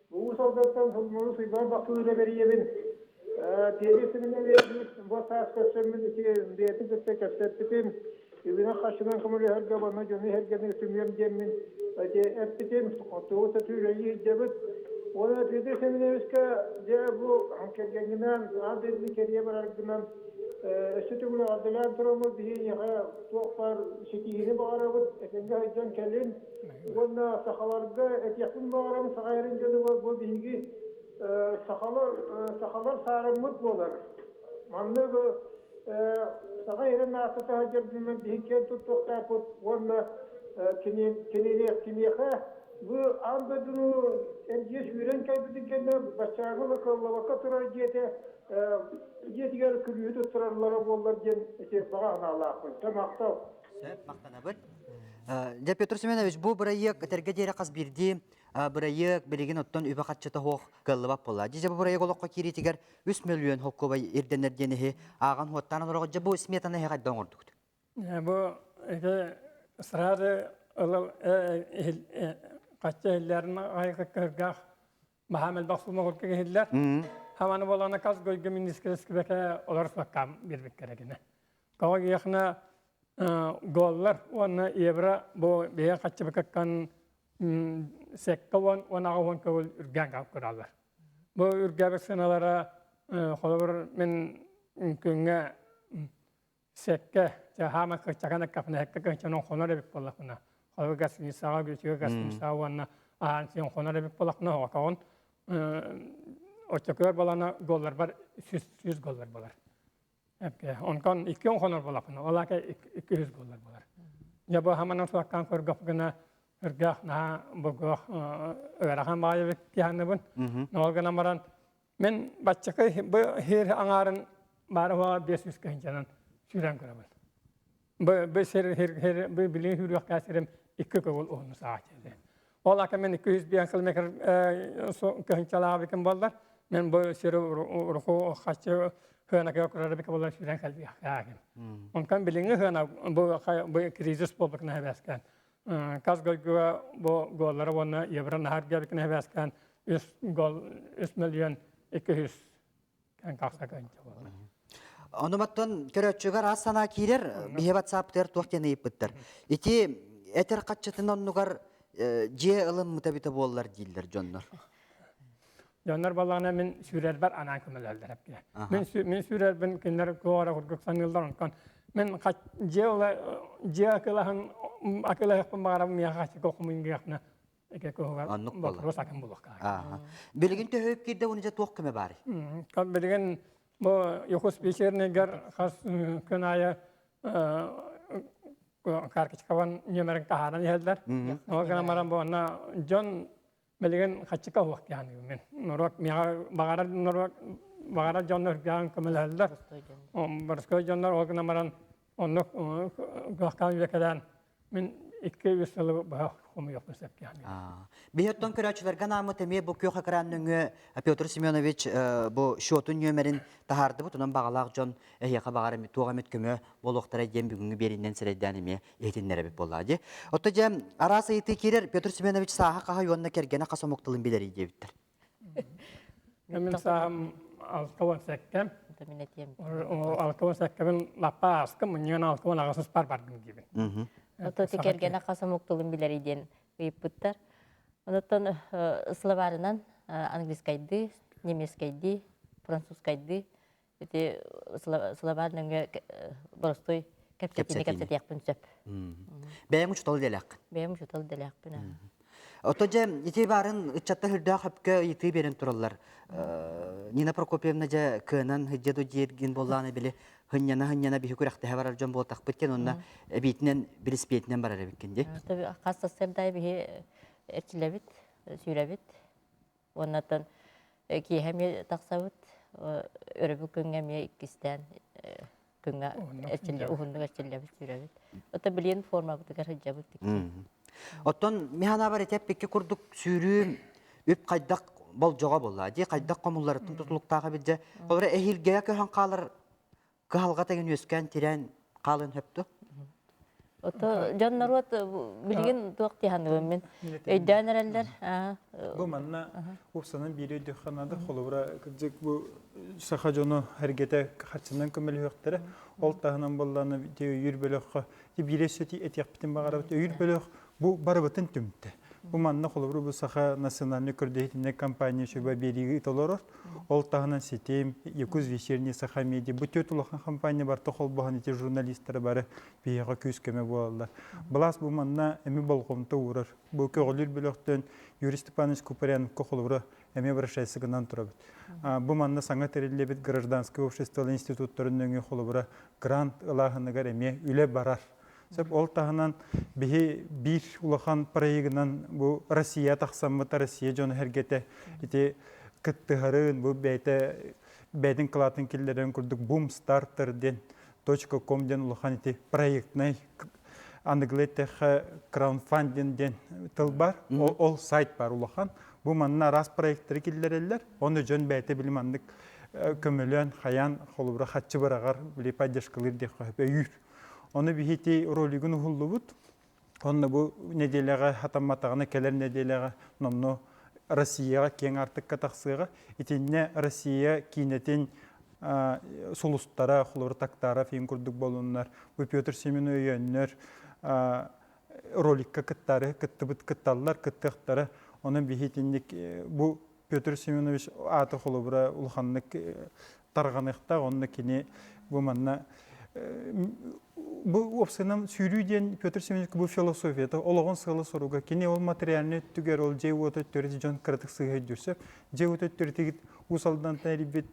[SPEAKER 18] Уус Алдантан Сулмону Суйбаан Бахтыыра бэрийэбин. Тиэри симинэ бу саас көрсөммүн ити бэйэтин кытта кэпсэппитим. Үбүнэн-харчынан көмөлөһөргө уонна дьону иһэргэни түмүөм диэммин ити эппитим. Оттугу сатыы илдьэбит. Уонна Петр Семеновичка дьэ бу кэргэҥҥинэн аан дойдуну кэрийэ бараргынан Өссө төгүл эҕэрдэлээн тураммыт биһиэхэ туох баар ситиһиини баҕарабыт, этэҥҥэ сылдьан кэлин уонна сахаларга этиэхпин баҕарабын саха эрин дьонугар бу биһиги сахалар сахалар саарыммыт буолар. Маннык саха эрин ааттата сылдьарбытынан биһиги киэн туттуохтаахпыт уонна кини киниэхэ бу аан дойдуну эргийэ сүүрэн кэлбитин кэннэ баччааҥҥы кыаллыбакка турар дьиэтэ дьиэтигэр күлүүһү туттараллара буоллар диэн ити баҕа санаалаахпын. Чэ, махтал.
[SPEAKER 1] Сөп, махтанабыт. Дьэ, Петр Семенович, бу бырайыак этэргэ диэри хас биирдии бырайыак билигин оттон үбэ-харчыта суох кыаллыбат буолла. Дьэ, бу бырайыак олоххо киириитигэр 3 мөлүйүөн холкуобай ирдэнэр диэн иһи ааҕан хуоттаан олороҕут. Дьэ, бу сметаны эһи хайдах оҥордугут?
[SPEAKER 2] Бу ити сразу ылыл хачча иһиллэрин айгыккыргаах Маһаам элбэх сумма курдук иһиллэр. Хаманы болана кас гойга министерскибэке олор саккам биэрбиккэрэ гинэ. Тоҕо гиэхна голлар уонна евро бу бэйэ хаччыбыкаккан секка уон уон аҕа уон көбүл үргээн калып көраллар. Бу үргээбит сыналара холобур мин күҥҥэ Сэккэ, хаама кыччакан эккэхпинэ, сэккэ кыһынчанан хонор эбит буоллахпына, холобур гостиницаҕа, үчүгэй гостиницаҕа уонна аһаан сиэн хонор эбит буоллахпына, оҕотоҕун оччокугар балана голларбар 100 голлар болар. Онтон 2 хонор буоллахпына, ол аата 200 голлар болар. Дьэ бу хаманан суаккаан көргөхпүнэ, өргөх наһаа бургуох ыарахан баайы эбит диһанныбын. Ол гынан баран Мин баччакы бу хир аҥаарын баара 500 кыһынчанан сүүрэн көрөбүн. Бу бу сир хир хир бу билин хүрүөхкэ сирим икки көгүл уһуну саҕа диэн. Ол ака мен 200 километр кыһынчалаабыкым боллар. Мен бу сири уруху хаччы хыанакыга көрөр боллар сүүрэн кэлбиэхтээгим. Онтон билиҥҥи хыана бу бу кризис буолбутун хэбэскэн. Кас гойгуга бу голлары уонна евро наһар диэбикин хэбээскээн үс гол 3 миллион 200 кэн тахса көнчө буолла.
[SPEAKER 1] Ону баттан көрөөччүгэр аас санаа киирэр, биһи ватсаптыгар туох диэн ыйыппыттар. Ити этэр хаччытын оннугар дьиэ ылыммыта эбитэ буоллар дииллэр дьоннор.
[SPEAKER 2] Дьоннор балаҕана мин сүүрэрбэр анаан көмөлөһөллөр эппиэ. Мин мин сүүрэрбин кинилэр куора курдук саныыллар онтон мин дьиэ ыла дьиэ акылаһын акылаһыахпын баҕарабын миэхэ хаччыка хомуйгыахпына эке куһугар вопрос акын булуохка.
[SPEAKER 1] Билигин төһө киирдэ уонна дьэ туох көмө баарый?
[SPEAKER 2] Билигин бу Юхус пещерныйгар хас күн аайы карточкабан нүөмэрин таһааран иһэллэр. Ол гынан баран бу онно дьон Билигин хаччыка уох диэханыгым мин. Норуот миэхэ баҕарар норуот баҕарар дьоннор үргээн көмөлөһөллөр. Боростуой дьоннор ол гынан баран оннук кыахтаан үөкэлээн мин 2-3 сылы быһа хомуйуохпун сөп диэханыгым.
[SPEAKER 1] Биһи оттон көрөөччүлэргэ анааммыт эмиэ бу күөх экран нөҥүө Петр Семенович бу счетун нүөмэрин таһаардыбыт. Онон баҕалаах дьон эһиэхэ баҕар туох эмит көмө буолуохтара диэн бүгүҥҥү биэриинэн сирэйдээн эмиэ иһитиннэрэбит буоллаа дии. Отто дьэ араас ыйытыы киирэр Петр Семенович сааһа хаһа уонна кэргэнэ хас омук тылын билэрий диэбиттэр.
[SPEAKER 2] Мин сааһым 68. 68-бин лаппа ааскым, мунньуган 68 бар бардым диибин.
[SPEAKER 12] Ото кэргэнэ хас омук тылын билэрий диэн ыйыппыттар. Онуттан словарынан английскайдыы, немецкайдыы, французскайдыы. Ити сылабаар нөҥүө боростуой кэпсэтиини кэпсэтиэхпин сөп.
[SPEAKER 1] Бэйэм учуутал идэлээххин.
[SPEAKER 12] Бэйэм учуутал идэлээхпин.
[SPEAKER 1] Ото дьэ ити баарын ыччатта хүрдээх хөпкө ыйытыы биэрэн тураллар. Нина Прокопьевна дьэ кыанан хыдьа ду дииргин буоллааны били хынньана-хынньана биһи күрэхтэһэ барар дьон буолтахпыт диэн онно эбиитинэн билиспиэтинэн барар эбиккин дии.
[SPEAKER 12] Хас сарсыарда биһи эрчилэбит, сүүрэбит. Уоннаттан киэһэ эмиэ тахсабыт, өрөбүл күҥҥэ эмиэ иккистээн күҥҥэ уһуннук эрчиллэбит, сүүрэбит. Ото билиэн формабытыгар сылдьабыт.
[SPEAKER 1] Оттон миханабар этеппикки курдук сүүрүү үп хайдах болдьоҕо буолла дии хайдах хомулларыттан тутулуктаах эбит дьэ. Олора эһиилгэгэ көһөн хаалар кыһалҕа тэгин үөскээн тирээн хаалын хөптө.
[SPEAKER 12] Ото дьон норуот билигин туох диһаныбын мин өйдөөн эрэллэр.
[SPEAKER 14] Бу манна упсанан биир өйдөххө наада холобура кырдьык бу саха дьоно эргэтэ харчынан көмөлөһүөхтэрэ. Ол таһынан буоллаана өйүүр бөлөххө биир өссө этиэхпитин баҕарабыт. Өйүүр бөлөх бу барыбытын түмтэ. Бу манна холобура бу Саха национальнай көрдөһүтүнэй компания сүбэ биэриигэ толорор. Ол таһынан Ситим, Якутс вечерний Саха медиа бу төрт улахан компания барыта холбоһон ити журналистары бары биһиэхэ күүс-көмө буолаллар. Былаас бу манна эми болҕомто уурар. Бу көҕүлүүр бөлөхтөн Юрий Степанович Куприяновка холобура эмиэ обращайся гынан турабыт. Бу манна саҥа тэриллибит гражданскай общество институттарын нөҥүө холобура грант ылааһыныгар эмиэ үлэ барар. Сөп ол таһынан биһи биир улахан проегынан бу Россия тахсаммыт Россия дьоно сэргэтэ ити кыттыһарын бу бэйэтэ бэйэтин кылаатын киллэрэн курдук бум стартер диэн точка ком диэн улахан ити проектнай аныгылыы эттэххэ краудфандинг диэн тыл бар ол сайт бар улахан бу манна араас проекттары киллэрэллэр оны дьон бэйэтэ били маннык көмөлөөн хайаан холобура хаччы быраҕар били поддержкалыыр диэххэ өйүүр Ону биһити ролигын уһуллубут. Онно бу нэдиэлэҕэ хатамматаҕына кэлэр нэдиэлэҕэ номно Россияҕа киэҥ аартыкка тахсыаҕа. Итиннэ Россия киинэтин сулустара, холобур Тактаров иин курдук болуннар, бу Петр Семенович өйөөннөр роликка кыттары кыттыбыт кытталлар, кыттыахтара. Онон биһи итинник бу Петр Семенович ааты холобура улаханнык тарҕаныахтаах, онно кини бу манна бу уопсайынан сүүрүү диэн Петр Семенович бу философията, олоҕун сыала-соруга, кини ол материальнай өттүгэр, ол дьиэ уота өттүгэр дьон кыратык сыыһа өйдүүр сөп. Дьиэ уота өттүгэр Уус Алдантан эрийбит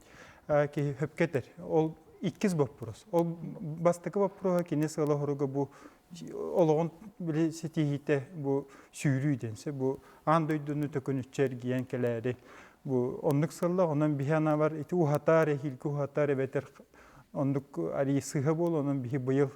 [SPEAKER 14] киһи хөпкө этэр. Ол иккис боппуруос. Ол бастакы боппуруоһа кини сыала-соруга бу олоҕун били ситиһиитэ бу сүүрүү диэн бу аан дойдуну төкүнүччү эргийэн кэлээри бу оннук сыллах онон биһи анаабар ити уһатаар эһиилги уһатаар эбэтэр оннук арии сыыһа буолуо онон биһи быйыл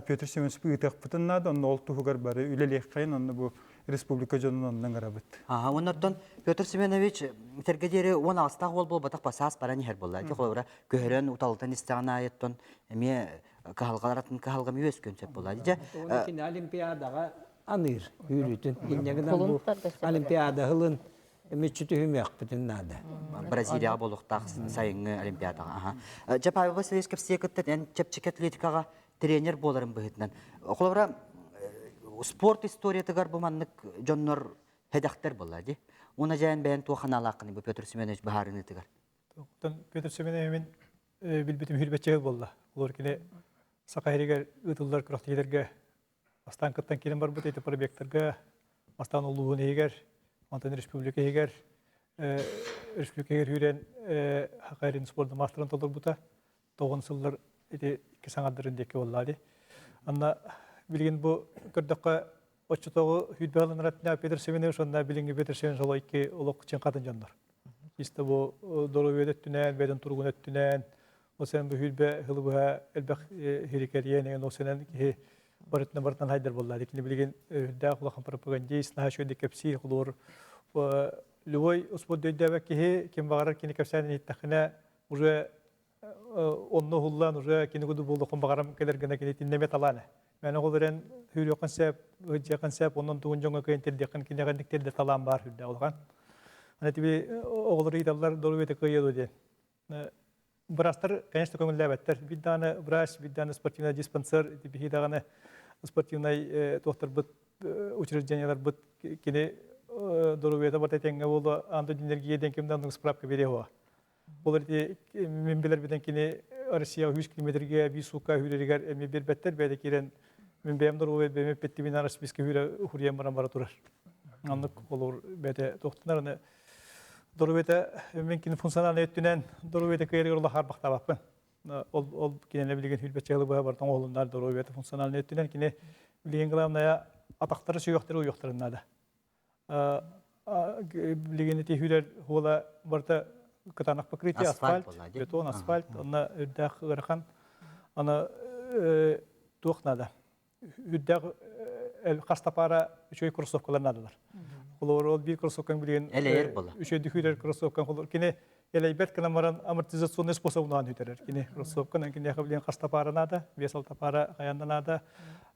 [SPEAKER 14] Петр Семенович ыытыахпытын наада онно ол туһугар бары үлэлиэххэйин онно бу республика дьонун онно ыҥырабыт.
[SPEAKER 1] Аха, оннортон Петр Семенович сэргэ диэри уон аҕыстаах уол буолбатах басаас баран иһэр буолла. Ити холобура көһөрөн уталытан истэҕин аайыттан эмиэ кыһалҕалар атын кыһалҕам үөскүөн сөп буолла. Дьэ,
[SPEAKER 15] Кини Олимпиадаҕа аныыр үүрүүтүн. Инньэ гынан бу Олимпиада сылын мүччү түһүмүөхпүтүн наада.
[SPEAKER 1] Бразилияҕа буолуохтаах сайыҥҥы Олимпиадаҕа. Дьэ, Павел Васильевич кэпсиэ кытта эн чэпчэки атлетикаҕа тренер буоларын быһыытынан. Холобура, спорт историятыгар бу маннык дьоннор хэдэхтэр буолла дии. Уна дьээн бэйэн туох анаалааххыный бу Петр Семенович быһаарыныытыгар?
[SPEAKER 19] Петр Семенович мин билбитим хүрбэччэ буолла. Олор кини Саха сиригэр ыытыллар күрэхтэһиилэргэ бастаан кыттан киирэн барбыт ити пробегтарга бастаан улууһун иһигэр, онтон республика иһигэр республика иһигэр үүрэн Саха сирин спордун маастарын толорбута. Тоҕун сыллар ити икки саҥардарын диэки буолла дии. Анна билигин бу көрдөххө оччотооҕу сүүрбэ Петр Семенович уонна билиҥҥи Петр Семенович ол икки олох чыҥхатын дьоннор. Чисто бу доруобуйа өттүнэн, бэйэтин туругун өттүнэн, ол сен бу сүүрбэ сылы быһа элбэх хирикэрийэн, эн ол сенен киһи барытынан барытынан хайдар буолла. Кини билигин үрдээх улахан пропагандист, наһаа үчүгэйдик кэпсиир, холобур любой успуорду өйдөөбөт киһи ким баҕарар кини кэпсээнин иһиттэххинэ уже онно уһуллан уже кини куду буолуохун баҕарам кэлэр гына кини тиннэмэ талаан. Мэн оҕол эрэн хүүрүөххүн сөп, ыдьыаххын сөп, онон тугун дьоҥҥо кыайан тирдиэххин киниэхэ тирдэ талаан баар хүрдэ улахан. Аны тиби оҕолору ыыталлар доруобуйата кыайыа дуо диэн. Быраастар, конечно, көҥүллээбэттэр. Биир даҕаны врач, биир даҕаны спортивный диспансер, биһиги даҕаны спортивнай туохтарбыт учреждениеларбыт кини доруобуйата барыта этэҥҥэ буолуо, аан дойду энергия диэн ким да оннук справка биэриэ суоҕа. Ол ити мин билэрбитен кини Россия 100 километрге бир сука хүреригер эми бербеттер бэйде кирен мен бэйэм доруобай бэйэм эппеттибин арасписка хүрэ хурьен баран бара турар. Аннык олор бэйте тохтунар аны доруобайта мен кини функциональный өттүнэн доруобайта кыйарыгар улахан бахтаабаппын. Ол ол кинилер билигин хүрбэччэ быһа бартан оҕолуннар доруобайта функциональный өттүнэн кини билигин главное атахтары сүйүөхтэрэ уйуохтарын наада. Билигин ити хүрэр хуола барыта кытаанах покрытие, асфальт, бетон, асфальт, онно үрдээх ыарахан, аны туох наада? Үрдээх хаста пара үчүгэй кроссовкалар наадалар. Холобур, ол биир кроссовкаң билигин үчүгэй хүрэр кроссовкаң холобур кини элэйбэт гынан баран амортизационный способунан үтэрэр. Кини кроссовканан киниэхэ билигин хаста пара наада, 5-6 пара хаянда наада.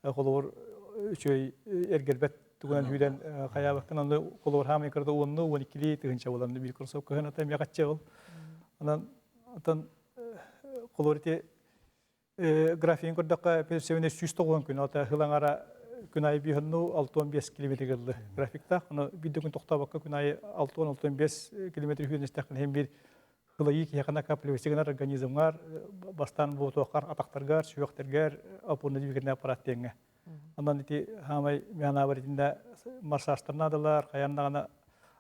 [SPEAKER 19] Холобур, үчүгэй эргэрбэт тугунан сүүрэн хайаабаккын аны холобур хаамай кырда уонну 12-лии тыһыынча буолан биир кроссовка ыһыната эмиэ хачча ол онон отон холобур ити графигын көрдөххө пенсионер 190 күн ата хылаҥара күн айы биһонну 65 километр кыллы графиктаах ону биир да күн тохтообокко күн айы 60-65 километр сүүрэн истэххин иһин биир хылайыы киһиэхэ накапливайся гынар организмҥар бастаан буотуоххар атахтаргар сүһүөхтэргэр опорно-двигательный аппарат диэҥҥэ Онон ити хаамай мианаабар итиннэ массажтар наадалар, хайаан даҕаны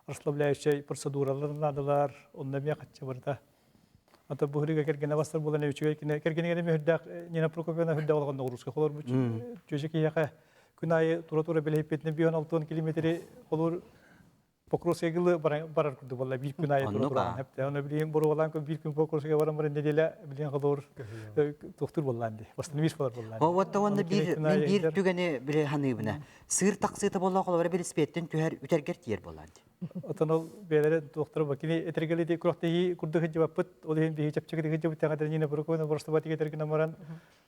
[SPEAKER 19] расслабляющай процедуралар наадалар, онно эмиэ хаччы барыта. Ата бу хырыга кэргэнэ бастар буолан үчүгэй кине кэргэнигэр эмиэ үрдээх Нина Прокопьевна үрдээх олоҕон ноҕурууска холорбут. Чүөчэ киһиэхэ күн аайы тура-тура билэһиппитинэ 5-6 километри холуур Покровскайгылы барар курдук буолла биир күн аайы тура туран хэпте оны билигин боруолаан биир күн Покровскайга баран баран неделя билигин холоор тохтур буоллаан ди восстановить болар буоллаан
[SPEAKER 1] Уотта уонна биир мен биир түгэни биле ханыыбына сыыр тахсыыта буолла холобура билиспиэттен түһэр үтэргэр тиийэр буоллаан ди
[SPEAKER 19] Отон ол бээлere туохтара ба кини этергели ди курахтыһи курдук хыдьыбаппыт ол иһин биһи чэпчэки хыдьыбыт тэҥэ Нина Прокопьевна просто тигетергин баран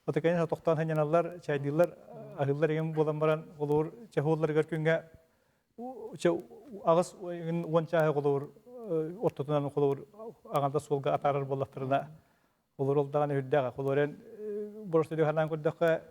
[SPEAKER 19] отокайын тохтоон ханьаналлар чайдыыллар аһыыллар еген буолан баран холуур чахуулларыгар күҥҥэ аҕыс уон чааһы холобур ортотунан холобур аҕанда суолга атаарар буоллахтарына олор ол даҕаны үрдээх холобур эн боростуйдук санаан көрдөххө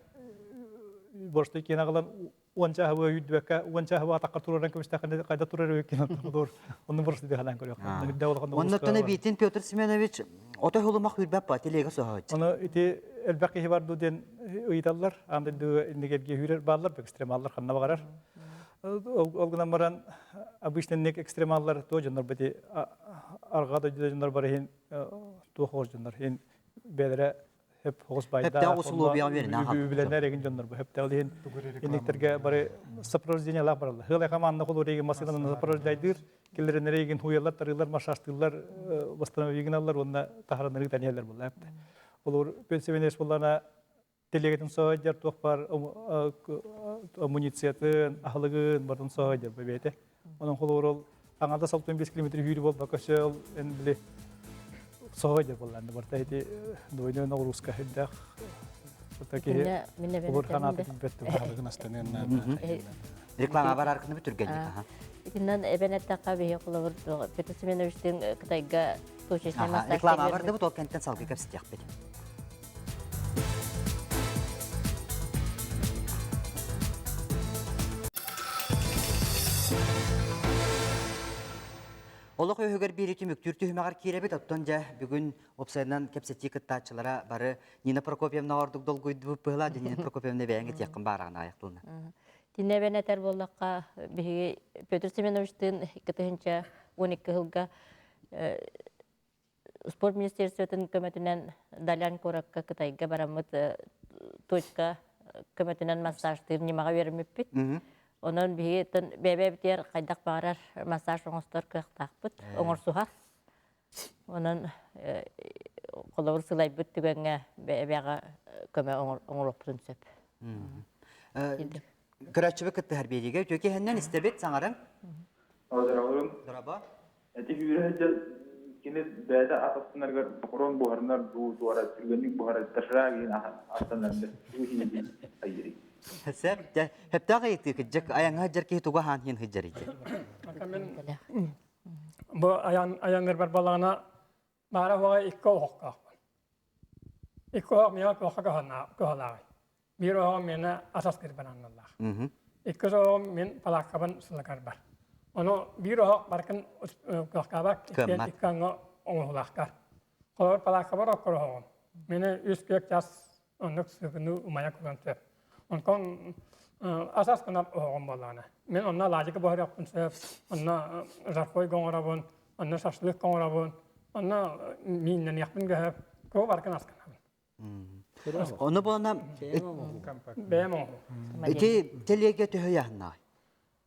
[SPEAKER 19] боростуй киэн аҕалан уон чааһы быа үүрдүбэккэ уон чааһы быа атахха тураран көмүстэххинэ хайда турар үһүккүн холобур онну боростуйдук санаан көрүөххэ үрдээх улахан
[SPEAKER 1] Оннуттан эбиитин Петр Семенович ото хулумах үүрбэт ба телега соһооччу.
[SPEAKER 19] Ону ити элбэх киһи бар дуу диэн ыйыталлар. Аан дойдуга иннигэргэ үүрэр бааллар, экстремаллар ханна баҕарар. Ол гынан баран обычно инник экстремаллар туох дьоннор бити арҕаа дойду дьоннор бар иһин туох оҕус дьоннор иһин бэйэлэрэ хөп оҕус
[SPEAKER 1] байдаах усулуобуйаҕа үөрэнэ
[SPEAKER 19] үбүлэнэр эгин дьоннор бу хөптөөл иһин инниктерге бары сопровождениелаах бараллар. Хылай команда холур егин машинаны сопровождайдыр, келлеринер егин хуялар, тарыылар, машастыылар, восстановигиналлар уонна таһараннары таниялар булла. Олор пенсионер боллана телегетин соһойдор туох бар амунициятын, аһылыгын барын соһойдор бэйэтэ. Онон холобур ол аҥардас 65 километр сүүрүү буолбакка өссө ол эн били соһойдор буоллаан барта ити двойной нагрузка үрдээх киһи обур ханаата билбэт
[SPEAKER 17] аһылыгын астаныан наада.
[SPEAKER 1] Реклама барар кını бүтүргенник.
[SPEAKER 12] Итиннэн эбэн эттэххэ биһи холобур Петр Семеновичтыын Кытайга точечный массаж
[SPEAKER 1] Реклама барды бу кэнтэн салгыы кэпсэтиэхпит. Олох өһүгэр биири түмүктүүр түһүмэҕэр киирэбит. Оттон дьэ бүгүн уопсайынан кэпсэтии кыттааччылара бары Нина Прокопьевна ордук долгуйдубут быһыылаах. Дьэ Нина Прокопьевна бэйэҥ этиэххин баараҕын аайахтылына.
[SPEAKER 12] Тинэбэн этэр буоллахха, биһиги Петр Семеновичтыын 2012 сылга Спорт министерствотын көмөтүнэн Далян куоракка Кытайга бараммыт точка көмөтүнэн массажтыыр ньымаҕа үөрэммиппит. Онон биһиги бэйэ-бэйэбитигэр хайдах баҕарар массаж оҥостор кыахтаахпыт, оҥорсуһар. Онон холобур сылайбыт түгэҥҥэ бэйэ-бэйэҕэ көмө оҥоруохпутун сөп.
[SPEAKER 1] Көрөөччүбүт кыттыһар биэриигэ үтүө киһиннэн истэбит саҥарыҥ. Дорообо.
[SPEAKER 20] Эти күүрэ сылдьан кини бэйэтэ ас астынарыгар бокуруон буһарынар дуу, туора түргэнник буһарар доширак иһин астанар тугу иһин айырый.
[SPEAKER 1] Сөп, дьэ, сөптөөх ыйытыы кырдьык айаҥҥа сылдьар киһи тугу аһаан иһин сылдьар ити?
[SPEAKER 2] Бу айан айаннарбар балаҕана баара уоҕа икки оһохтоохпун. Икки оһох миэхэ туохха кыһалааҕый? Биир оһоҕум миэнэ ас астыырбар аналлаах. Иккис оһоҕум мин палааккабын сылыгарбар. Ону биир оһох баркын кыахтаабат, иккиэн икки аҥы оҥоһулаахтар. Холобур палааккабар оккороһоҕум. Мени үс күөк час оннук сыгыны умайа куран сөп. Онтон ас-ас гынар оһоҕум буоллаҕына. Мин онно алаадьыга буһарыахпын сөп, онно жаркой оҥоробун, онно шашлык оҥоробун, онно мииннэниэхпин көһөп, кого баркын ас гынабын.
[SPEAKER 1] Ону буолана
[SPEAKER 2] Бэйэм оҥоһум.
[SPEAKER 1] Ити телеге төһө яһыннаҕай?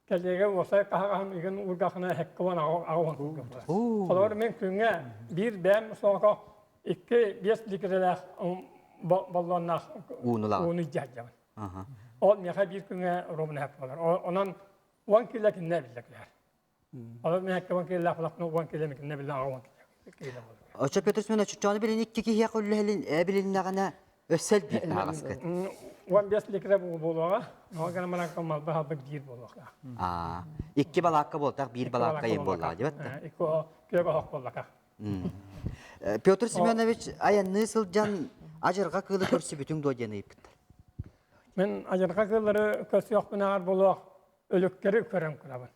[SPEAKER 2] Кэлиэгэ уопсай хаһаҕаһым игин ургахына хэккэ уон аҕа Холобур мин күҥҥэ биир бэйэм соҕото икки биэс литрэлээх боллоннаах ууну илдьэ Ол миэхэ биир күҥҥэ ровно хэп буолар. Онон уон кило кинне биллэ күлэр. Ол миэхэ уон килолаах булахпына уон кило кинне биллэ аҕа уон кило буолар.
[SPEAKER 1] Оччо Петр Семенович чочону билин икки киһиэхэ үллэһилин билиннэҕинэ өссө элбиир таһаҕаскыт.
[SPEAKER 2] 15 литре буолуоҕа. Оҕо гынан баран малба халбык биир буолуохтаах.
[SPEAKER 1] Аа, икки балаакка буолтах, биир балаакка ем буоллаҕа диэбэт да?
[SPEAKER 2] Икки күөк оһох буоллака.
[SPEAKER 1] Петр Семенович айанныы сылдьан адьырҕа кыылы көрсүбүтүҥ дуо диэн ыйыппыттар.
[SPEAKER 2] Мен адьырҕа кыыллары көрсүөхпүнээҕэр буолуох өлүктэри көрөн турабын.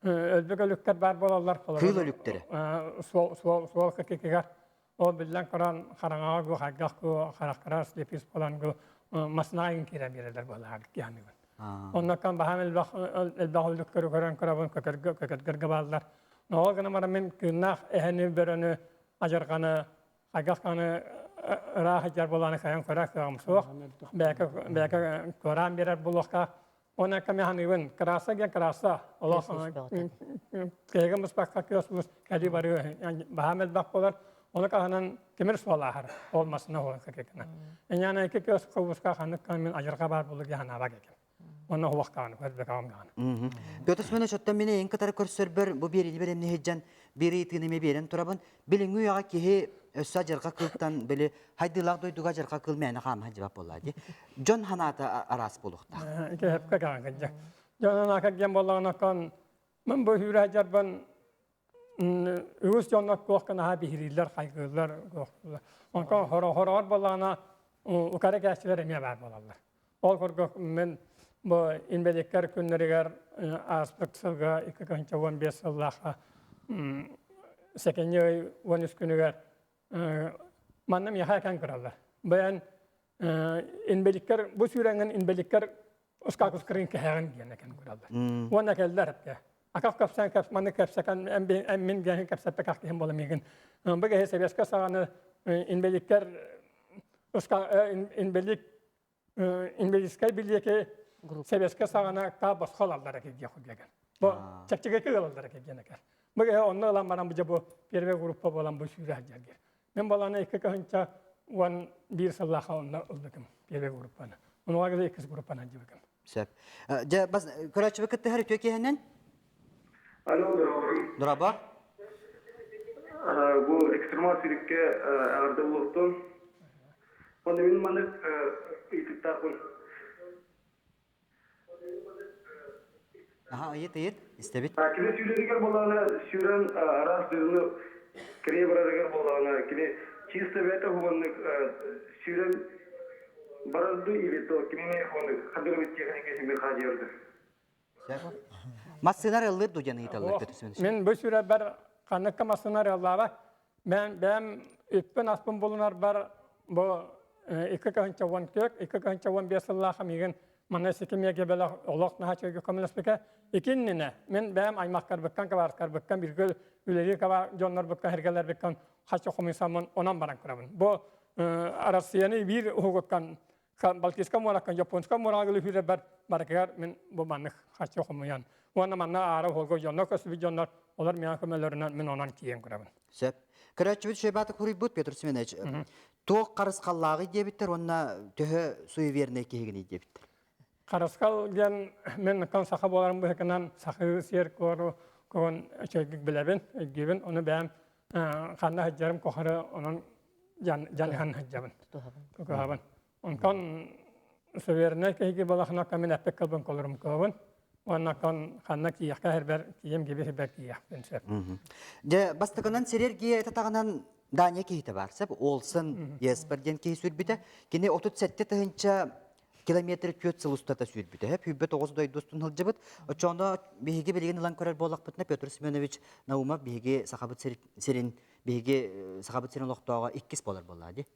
[SPEAKER 2] Өлбүк өлүктэр баар буолаллар.
[SPEAKER 1] Кыыл өлүктэрэ.
[SPEAKER 2] Суол суол суол кыкыкыгар ол биллэн көрөн хараҥаҕа гу хайгах гу харахтара слепис буолан гу маснаайын киирэн биэрэллэр буолаҕа киһаныгын. Онноккан баһаам элбэх элбэх өлүктэри көрөн көрөбүн көтөргө көтөргө бааллар. Ол гынан баран мин кыыннаах эһэни бөрөнү ажырҕаны хайгах аны ыраах сылдьар буолааны кайан көрө кыаҕым суох. Бэйэкэ бэйэкэ куораан биэрэр буолуохха Уонна кэмэханыыбын краса диэн краса олох кэһигэ муспакка күөс мус кэлии барыы баһаам элбэх буолар. Ону каһынан тимир суол ааһар ол масына хула кекена. Эняна ики күөс кубуска ханнык мин ажырга бар булу геханаба кекен. Онно хуахтааны көрбөкөм даҕаны.
[SPEAKER 1] Петр Семенович, оттон мин эйин кытары көрсөрбөр бу биэриини бэлэмни сылдьан биир ыйытыыны эмиэ биэрэн турабын. Билиҥҥи үйэҕэ киһи өссө адьырҕа кыылтан били хайдыылаах дойдуга адьырҕа кыыл мээнэ хаама сылдьыбат буоллаа дии. Дьон ханаата араас буолуохтаах.
[SPEAKER 2] Ити сөпкө каҕан кырдьык. Дьон анака диэн буоллаҕына кон мин бу сүүрэ сылдьарбын үгүс дьоннор туох наһаа биһирииллэр, хайгыыллар, онтон хороҕор буоллаҕына укара кээччилэр эмиэ баар буолаллар. Ол курдук мин бу инбэлииттэр күннэригэр ааспыт сылга 2015 сыллаахха сэтинньи ый 13 күнүгэр манна миэхэ этэн көрөллөр. Бэйэн инбэлииттэр бу сүүрэҥҥин инбэлииттэр ускаакускарын кэһэҕин диэн этэн көрөллөр. Уонна кэллэр эппэ. Аках кэпсээн кэп маннык кэпсэкэн эн мин диэн кэпсэппэкэх киһим буола миигин. Бу киһи сэбиэскэ саҕаны инбэлииттэр инбэлиит инбэлиитскэй билиэки сэбиэскэ саҕана та босхо ылаллар эки диэх курдук. Бу чэпчэки ылаллар эки диэн экер. Бу онно ылан баран бу бу первый группа буолан бу сүүрэ сылдьар. Мен баланы икки кыһынча уон биир сыллаахха онно ылбытым первый группаны. Онуга гылы иккис группаны дьибитим.
[SPEAKER 1] Сөп. Дьэ, бас көрөөччүбү кыттыһар үтүө киһинэн.
[SPEAKER 21] Алло, дорообо.
[SPEAKER 1] Дорообо.
[SPEAKER 21] Бу экстремал сирикке аҕырда булуохтун. Онно мин маннык ыйытыктаахпын.
[SPEAKER 1] Аха, ыйыт, ыйыт, истэбит.
[SPEAKER 21] Кини сүүрэригэр буоллаҕына, сүүрэн араас дойдуну кэрийэ барарыгар буоллаҕына, кини чисто бэйэтэ уһуганнык сүүрэн барарды или то кинини уһуганнык хандырыбыт техника иһин хаадьыйарды.
[SPEAKER 1] Массыына арыаллыыр дуу диэн ыйыталлар Петр Семенович.
[SPEAKER 2] Мин бу сүүрэрбэр ханныкка массыына арыаллаабат. Мен бэйэм үппүн-аспын булунарбар бу 2 14, 2 15 сыллаах миигин манна ситимиэгэ бэлэх олох наһаа үчүгэй көмөлөспүтэ. Икиннинэ мин бэйэм аймахтарбыккан, кабаардарбыккан, биргэ үлэлиир кабаар дьоннорбуккан, сэргэлэрбиккан хаччы хомуйсаммын онон баран көрөбүн. Бу Россияны биир уһугуттан Балтийскай муоракка, Японскай муораҕа үлүһүрэрбэр барытыгар мин бу маннык харчы хомуйан уонна манна аара уһулга дьоннор көстүбүт дьоннор олор миэхэ көмөлөрүнэн мин онон тиийэн көрөбүн.
[SPEAKER 1] Сөп. Көрөөччүбүт Шөйбааты хуруйбут Петр Семенович. Туох харысхаллааҕый диэбиттэр уонна төһө суевернай киһигиний диэбиттэр.
[SPEAKER 2] Харысхал диэн мин кон саха буоларым быһыытынан сахыы сиэр куору кугун үчүгэйдик билэбин, өйдүүбүн. Ону бэйэм ханна сылдьарым кохары онон дьаныһан сылдьабын. Тутуһабын. Онтон сувереннай киһиги балахына мин эппик кылбын колорум кыабын. Уонна кон ханна киэхкэ хэрбэр кием гиби хэрбэр киэхпин сөп.
[SPEAKER 1] Дьэ, бастакынан сэрергия этатаҕынан Дания киһитэ бар, сөп. Олсен Еспер диэн киһи сүрбүтэ. Кини 37 тыһынча километр түөрт сыл устата сүүрбүтэ. Сүүрбэ тоҕус дойду устун сылдьыбыт. Оччоҕуна биһиги билигин ылан көрөр буоллахпытына Петр Семенович Наумов биһиги Сахабыт сирин биһиги Сахабыт сирин олохтооҕо иккис буолар буоллаа дии.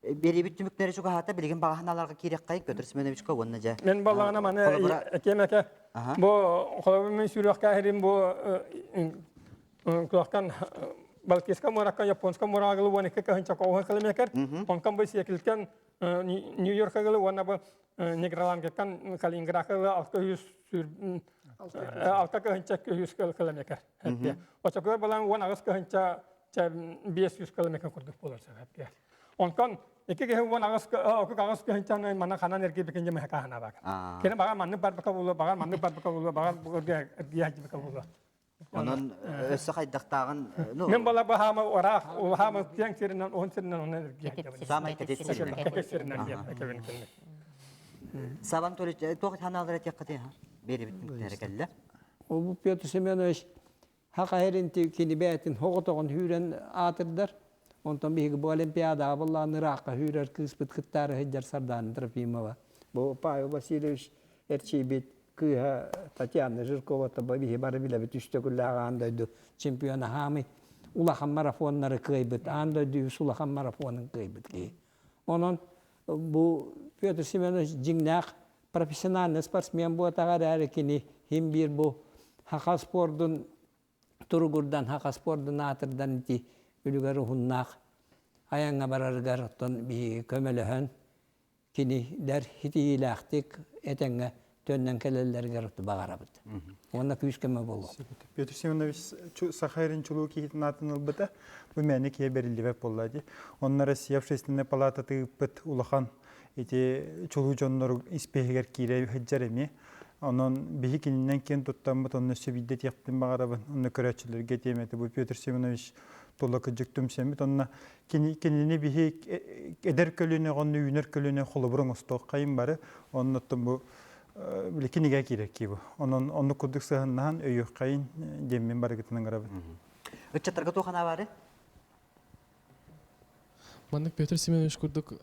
[SPEAKER 1] Биэриибит түмүктэрэ чугаһаата, билигин баҕаһыналарга киириэххэй Петр Семеновичка уонна дьэ.
[SPEAKER 2] Мен балаҕана маны этиэм этэ. Бу холобур мен сүрүөхкэ иһирим бу кулахтан Балтийскай муоракка Японскай муорагылы 12 кыһынча коҕуһун километр, онтон бу Сиэкилтэн Нью-Йоркагылы уонна бу Негролангеттан Калининградкагылы 600 6 кыһынча 200 километр. Очокугар балан 18 кыһынча 500 километр курдук болар сөп. Онтон икки киһи 18 38 кыһынчаны манна ханан эргийбикин дьэ каһана бак. Кини баҕар маннык барбака буолуо, баҕар маннык барбака буолуо, баҕар эргийэ сылдьыбыка буолуо.
[SPEAKER 1] Онон өссө хайдахтааҕын
[SPEAKER 2] ну Мен бала баһаама ораах улаһаама киэҥ сиринэн уһун сиринэн онон эргийэ
[SPEAKER 1] Саамай кэтит сиринэн.
[SPEAKER 2] Кэтит сиринэн диэн этебин кэллэ.
[SPEAKER 1] Саван Анатольевич, туох ханаалара этиэххитий Берибит түмүктэрэ кэллэ.
[SPEAKER 15] Ол Петр Семенович Хаха эрин кини бэйэтин хоҕотоҕун хүүрэн аатырдар. Онтон биһиги бу Олимпиадаҕа былаан ыраахха хүүрэр кыыспыт кыттаары сылдьар Сардаана Трофимова. Бу Павел Васильевич эрчийбит кыыһа Татьяна Жиркова биһи бары билэбит үс төгүллээх аан дойду чемпиона хаамый улахан марафоннары кыайбыт, аан дойду үс улахан марафонун кыайбыт киһи. Онон бу Петр Семенович дьиҥнээх профессиональный спортсмен буотаҕа эрээри кини хим биир бу хаха спордун туругурдан хаха спордун аатырдан ити үлүгэр уһуннаах айаҥҥа барарыгар оттон биһиги көмөлөһөн кинилэр ситиһиилээхтик этэҥҥэ төннөн кэлэллэригэр баҕарабыт. Уонна күүс көмө буолуо.
[SPEAKER 14] Петр Семенович Саха сирин чулуу киһитин аатын ылбыта. Бу мээнэ киһи бэриллибэт буолла дии. Онно Россия общественнай палаатата ыыппыт улахан ити чулуу дьоннору испииһигэр киирэ сылдьар эмиэ. Онон биһи кининэн киэн туттаммыт, онно өссө биирдэ этиэхпин баҕарабын. Онно көрөөччүлэргэ этиэм этэ. Бу Петр Семенович тула кырдьык түмсэммит. Онно кинини биһи эдэр көлүөнэ онно үүнэр көлүөнэ холобур оҥостуоххайын бары. Оннуттан бу били кинигэ киирэр кии бу. Онон оннук курдук сыһаннаһан өйүөххэйин диэммин барыгытын ыҥырабын.
[SPEAKER 1] Ыччаттарга туох анаа баары?
[SPEAKER 16] Маннык Петр Семенович курдук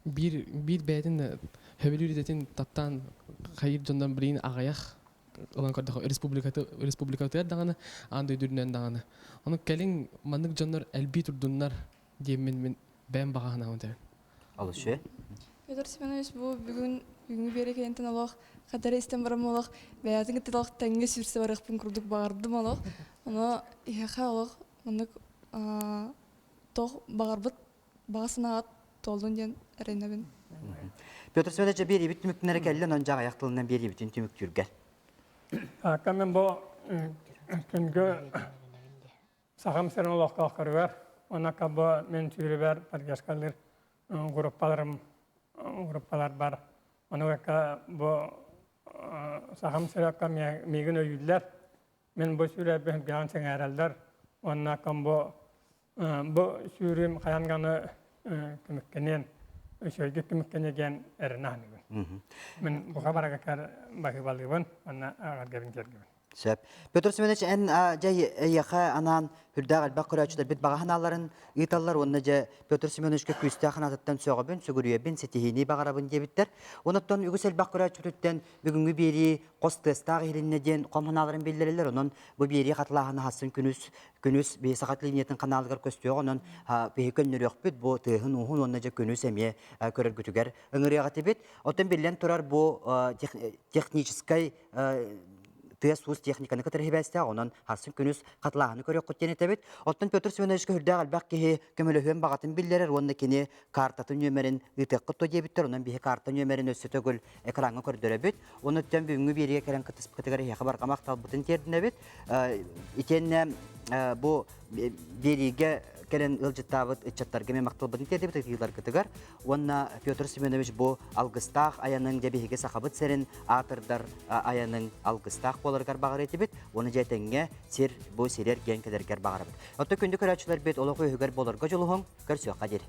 [SPEAKER 16] биир биир бэйэтин хөбүлүүр идэтин таптаан хайыр дьоннон билигин аҕыйах ылан көрдөхө республикаты республикатыгар даҕаны аан дойду үрдүнэн даҕаны ону кэлин маннык дьоннор элбии турдуннар диэммин мин бэйэм баҕа санаабын этэбин.
[SPEAKER 1] Алышө.
[SPEAKER 11] Петр Семенович бу бүгүн бүгүҥҥү биэрэ кэлинтэн олох хатары истэн барам олох бэйэтин кытта олох тэҥҥэ сүрсэ барыахпын курдук баҕардым олох. Ону иһэхэ олох маннык туох баҕарбыт баҕа санааҕыт туоллун диэн эрэнэбин.
[SPEAKER 1] Петр Семенович биэриибит түмүктэнэрэ кэллэ, онон дьаҕайах тылынан биэриибитин түмүктүүргэр.
[SPEAKER 2] Мен бу күнгө Сахам сирин олохтоохторугар уонна бу мен сүүрүбэр поддержкалыыр группаларым группалар бар. Ону бу Сахам сирэ миигин өйүүллэр. Мин бу сүүрэрбин бэйэм сэҥээрэллэр уонна бу бу сүүрүүм хайаан даҕаны түмүктэниэн үчүгэйдик түмүктэниэ диэн эрэнэ саныыбын. Мин бука барыгар баһыыбалыыбын уонна аҕаргабын тиэргэбин.
[SPEAKER 1] Сөп. Петр Семенович, эн дьэ эйиэхэ анаан үрдээх элбэх көрөөччүлэрбит баҕа санааларын ыыталлар уонна дьэ Петр Семеновичка күүстээх санаатыттан сөҕөбүн, сүгүрүйэбин, ситиһиини баҕарабын диэбиттэр. Онуттан үгүс элбэх көрөөччүтүттэн бүгүҥҥү биэрии хос тыастаах иһилиннэ диэн хом санааларын биллэрэллэр. Онон бу биэрии хатылааһына хассын күнүс күнүс биһи Саха телевидениетын каналыгар көстүөх, онон биһи көннөрүөхпүт бу тыаһын-ууһун уонна дьэ күнүс эмиэ көрөргүтүгэр ыҥырыах этибит. Оттон биллэн турар бу техническай тыас-уус техниканы кытары сибээстээх, онон харсын күнүс хатылааһыны көрүөххүт диэн этэбит. Оттон Петр Семеновичка үрдээх элбэх киһи көмөлөһүөн баҕатын биллэрэр уонна кини картатын нүөмэрин ыытыаххыт дуо диэбиттэр. Онон биһи карта нүөмэрин өссө төгүл экраҥҥа көрдөрөбүт. Онон бүгүҥҥү биэриигэ кэлэн кыттыспыкытыгар эһиэхэ барҕа махталбытын тиэрдинэбит. Итиэннэ бу биэриигэ кэлэн ыалдьыттаабыт ыччаттарга эмиэ махталбытын тиэрдэбит ытыыларгытыгар уонна Петр Семенович бу алгыстаах айаныҥ дьэ биһиги Сахабыт сирин аатырдар айаныҥ алгыстаах буоларыгар баҕар этибит уонна дьэ этэҥҥэ сир бу сири эргийэн кэлэргэр баҕарабыт. Оттон күндү көрөөччүлэрбит олох үөһүгэр буоларга дьулуһуҥ, көрсүөххэ диэри.